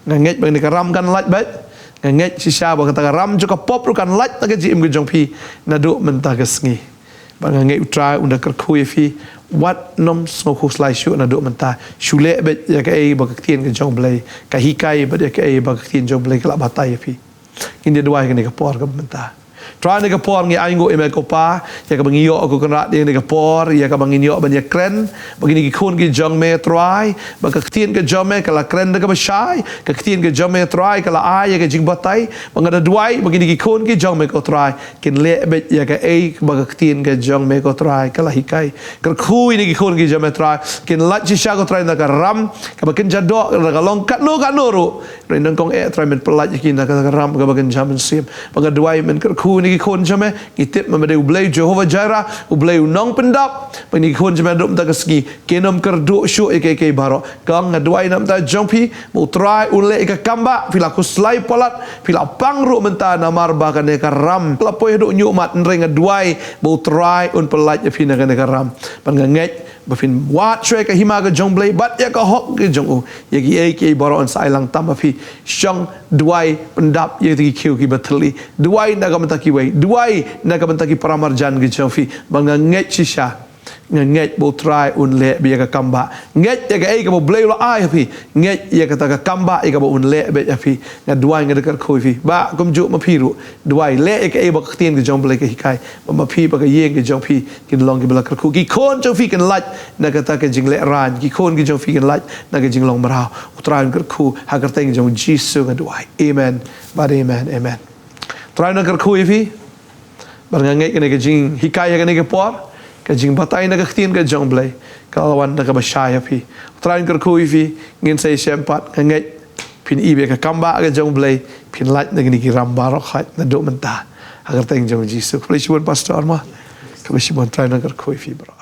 Nga ngeit ba kane ka ram kan lait beit. Nga ngeit shisha ba kata ka ram jong ka pop ruh kan lait na ka jingim ka jong phi naduh mynta ka sngi. Ba nga ngeit U Trai un da kyrkhu ïa phi, wat nym sngewkhuslai shuh naduh mynta. Shu leh beit ïa kaei ba ka ktien ka jong U Blei ka hikai, bad ïa kaei ba ka ktien jong U Blei ka la batai ïa phi. Ngin ïa duwai kane ka por kaba mynta. Trai, kane ka por ngi ainguh ïa me ko Pa, ïa kaba ngi ïoh ko Kynrad ïa kane ka por, ïa kaba ngin ïoh ban ïakren bad kine ki khun ki jong me Trai, ba ka ktien ka jong me ka la kren da kaba shai, ka ktien ka jong me Trai ka la ai ïa ka jingbatai, ba nga da duwai ba kine ki khun ki jong me ko Trai kin leh beit ïa kaei ba ka ktien ka jong me ko Trai ka la hikai. Kyrkhu ïa kine ki khun ki jong me Trai, kin lait shisha ko Trai na ka ram kaba kynja doh, na ka long katno katno ruh. Hynrei nyngkong eh Trai men pyllait ïa ki na ka ram kaba kynja mynsiem. Ba nga duwai men kyrkhu ïa kine ki khun jong me, ngi tip ba me dei U Blei Jehovah Jireh, U Blei u nongpyndap. Ba kine ki khun jong me naduh mynta ka sngi kin ym kyrduh shuh ïa kiei kiei baroh. Kong, nga duwai na ka bynta jong phi ba U Trai un leh ïa ka kam ba phi la khuslai palat, phi la pang ruh mynta namar ba kane ka ram ka la poi haduh ñiuhmat, hynrei nga duwai ba U Trai un pyllait ïa phi na kane ka ram. Bad nga ngeit ba phin wad shuwa ïa ka hima ka jong U Blei bad ïa ka hok ka jong u. Ïa kiei kiei baroh yn sa ai lang tam ha phi. Shong duwai pyndap ïa ki khiew kiba thylli. Duwai na ka bynta kiwei. Duwai na ka bynta ki paramarjan ki jong phi. Bad nga ngeit shisha, nga ngeit ba U Trai un leh beit ïa ka kam ba. Ngeit ïa kaei kaba U Blei u la ai ha phi. Ngeit ïa kata ka kam ba ïa kaba un leh beit ïa phi. Nga duwai, nga da kyrkhu ïa phi. Ba kumjuh ma phi ruh, duwai leh ïa kaei ba ka ktien ka jong U Blei ka hikai. Ba ma phi bad ka ïing ka jong phi kin long kiba la kyrkhu. Ki khun jong phi kin lait na kata ka jinglehrain. Ki khun ki jong phi kin lait na ka jinglong mraw. U Trai un kyrkhu, ha ka kyrteng jong U Jisu nga duwai. Amen. Bad amen, amen. U Trai un kyrkhu ïa phi. Bad nga ngeit kane ka jinghikai ha kane ka por, ka jingbatai na ka ktien ka jong U Blei, ka la wan da kaba shai ha phi. U Trai un kyrkhu ïa phi. Ngin sa ïashem pat. Nga ngeit phin ïohi ïa ka kam ba ka jong U Blei, phin lait na kine ki ram baroh khoit naduh mynta. Ha ka kyrteng jong U Jisu. Khublei shibun Pastor ma. Khublei shibun, U Trai un kyrkhu ïa phi baroh.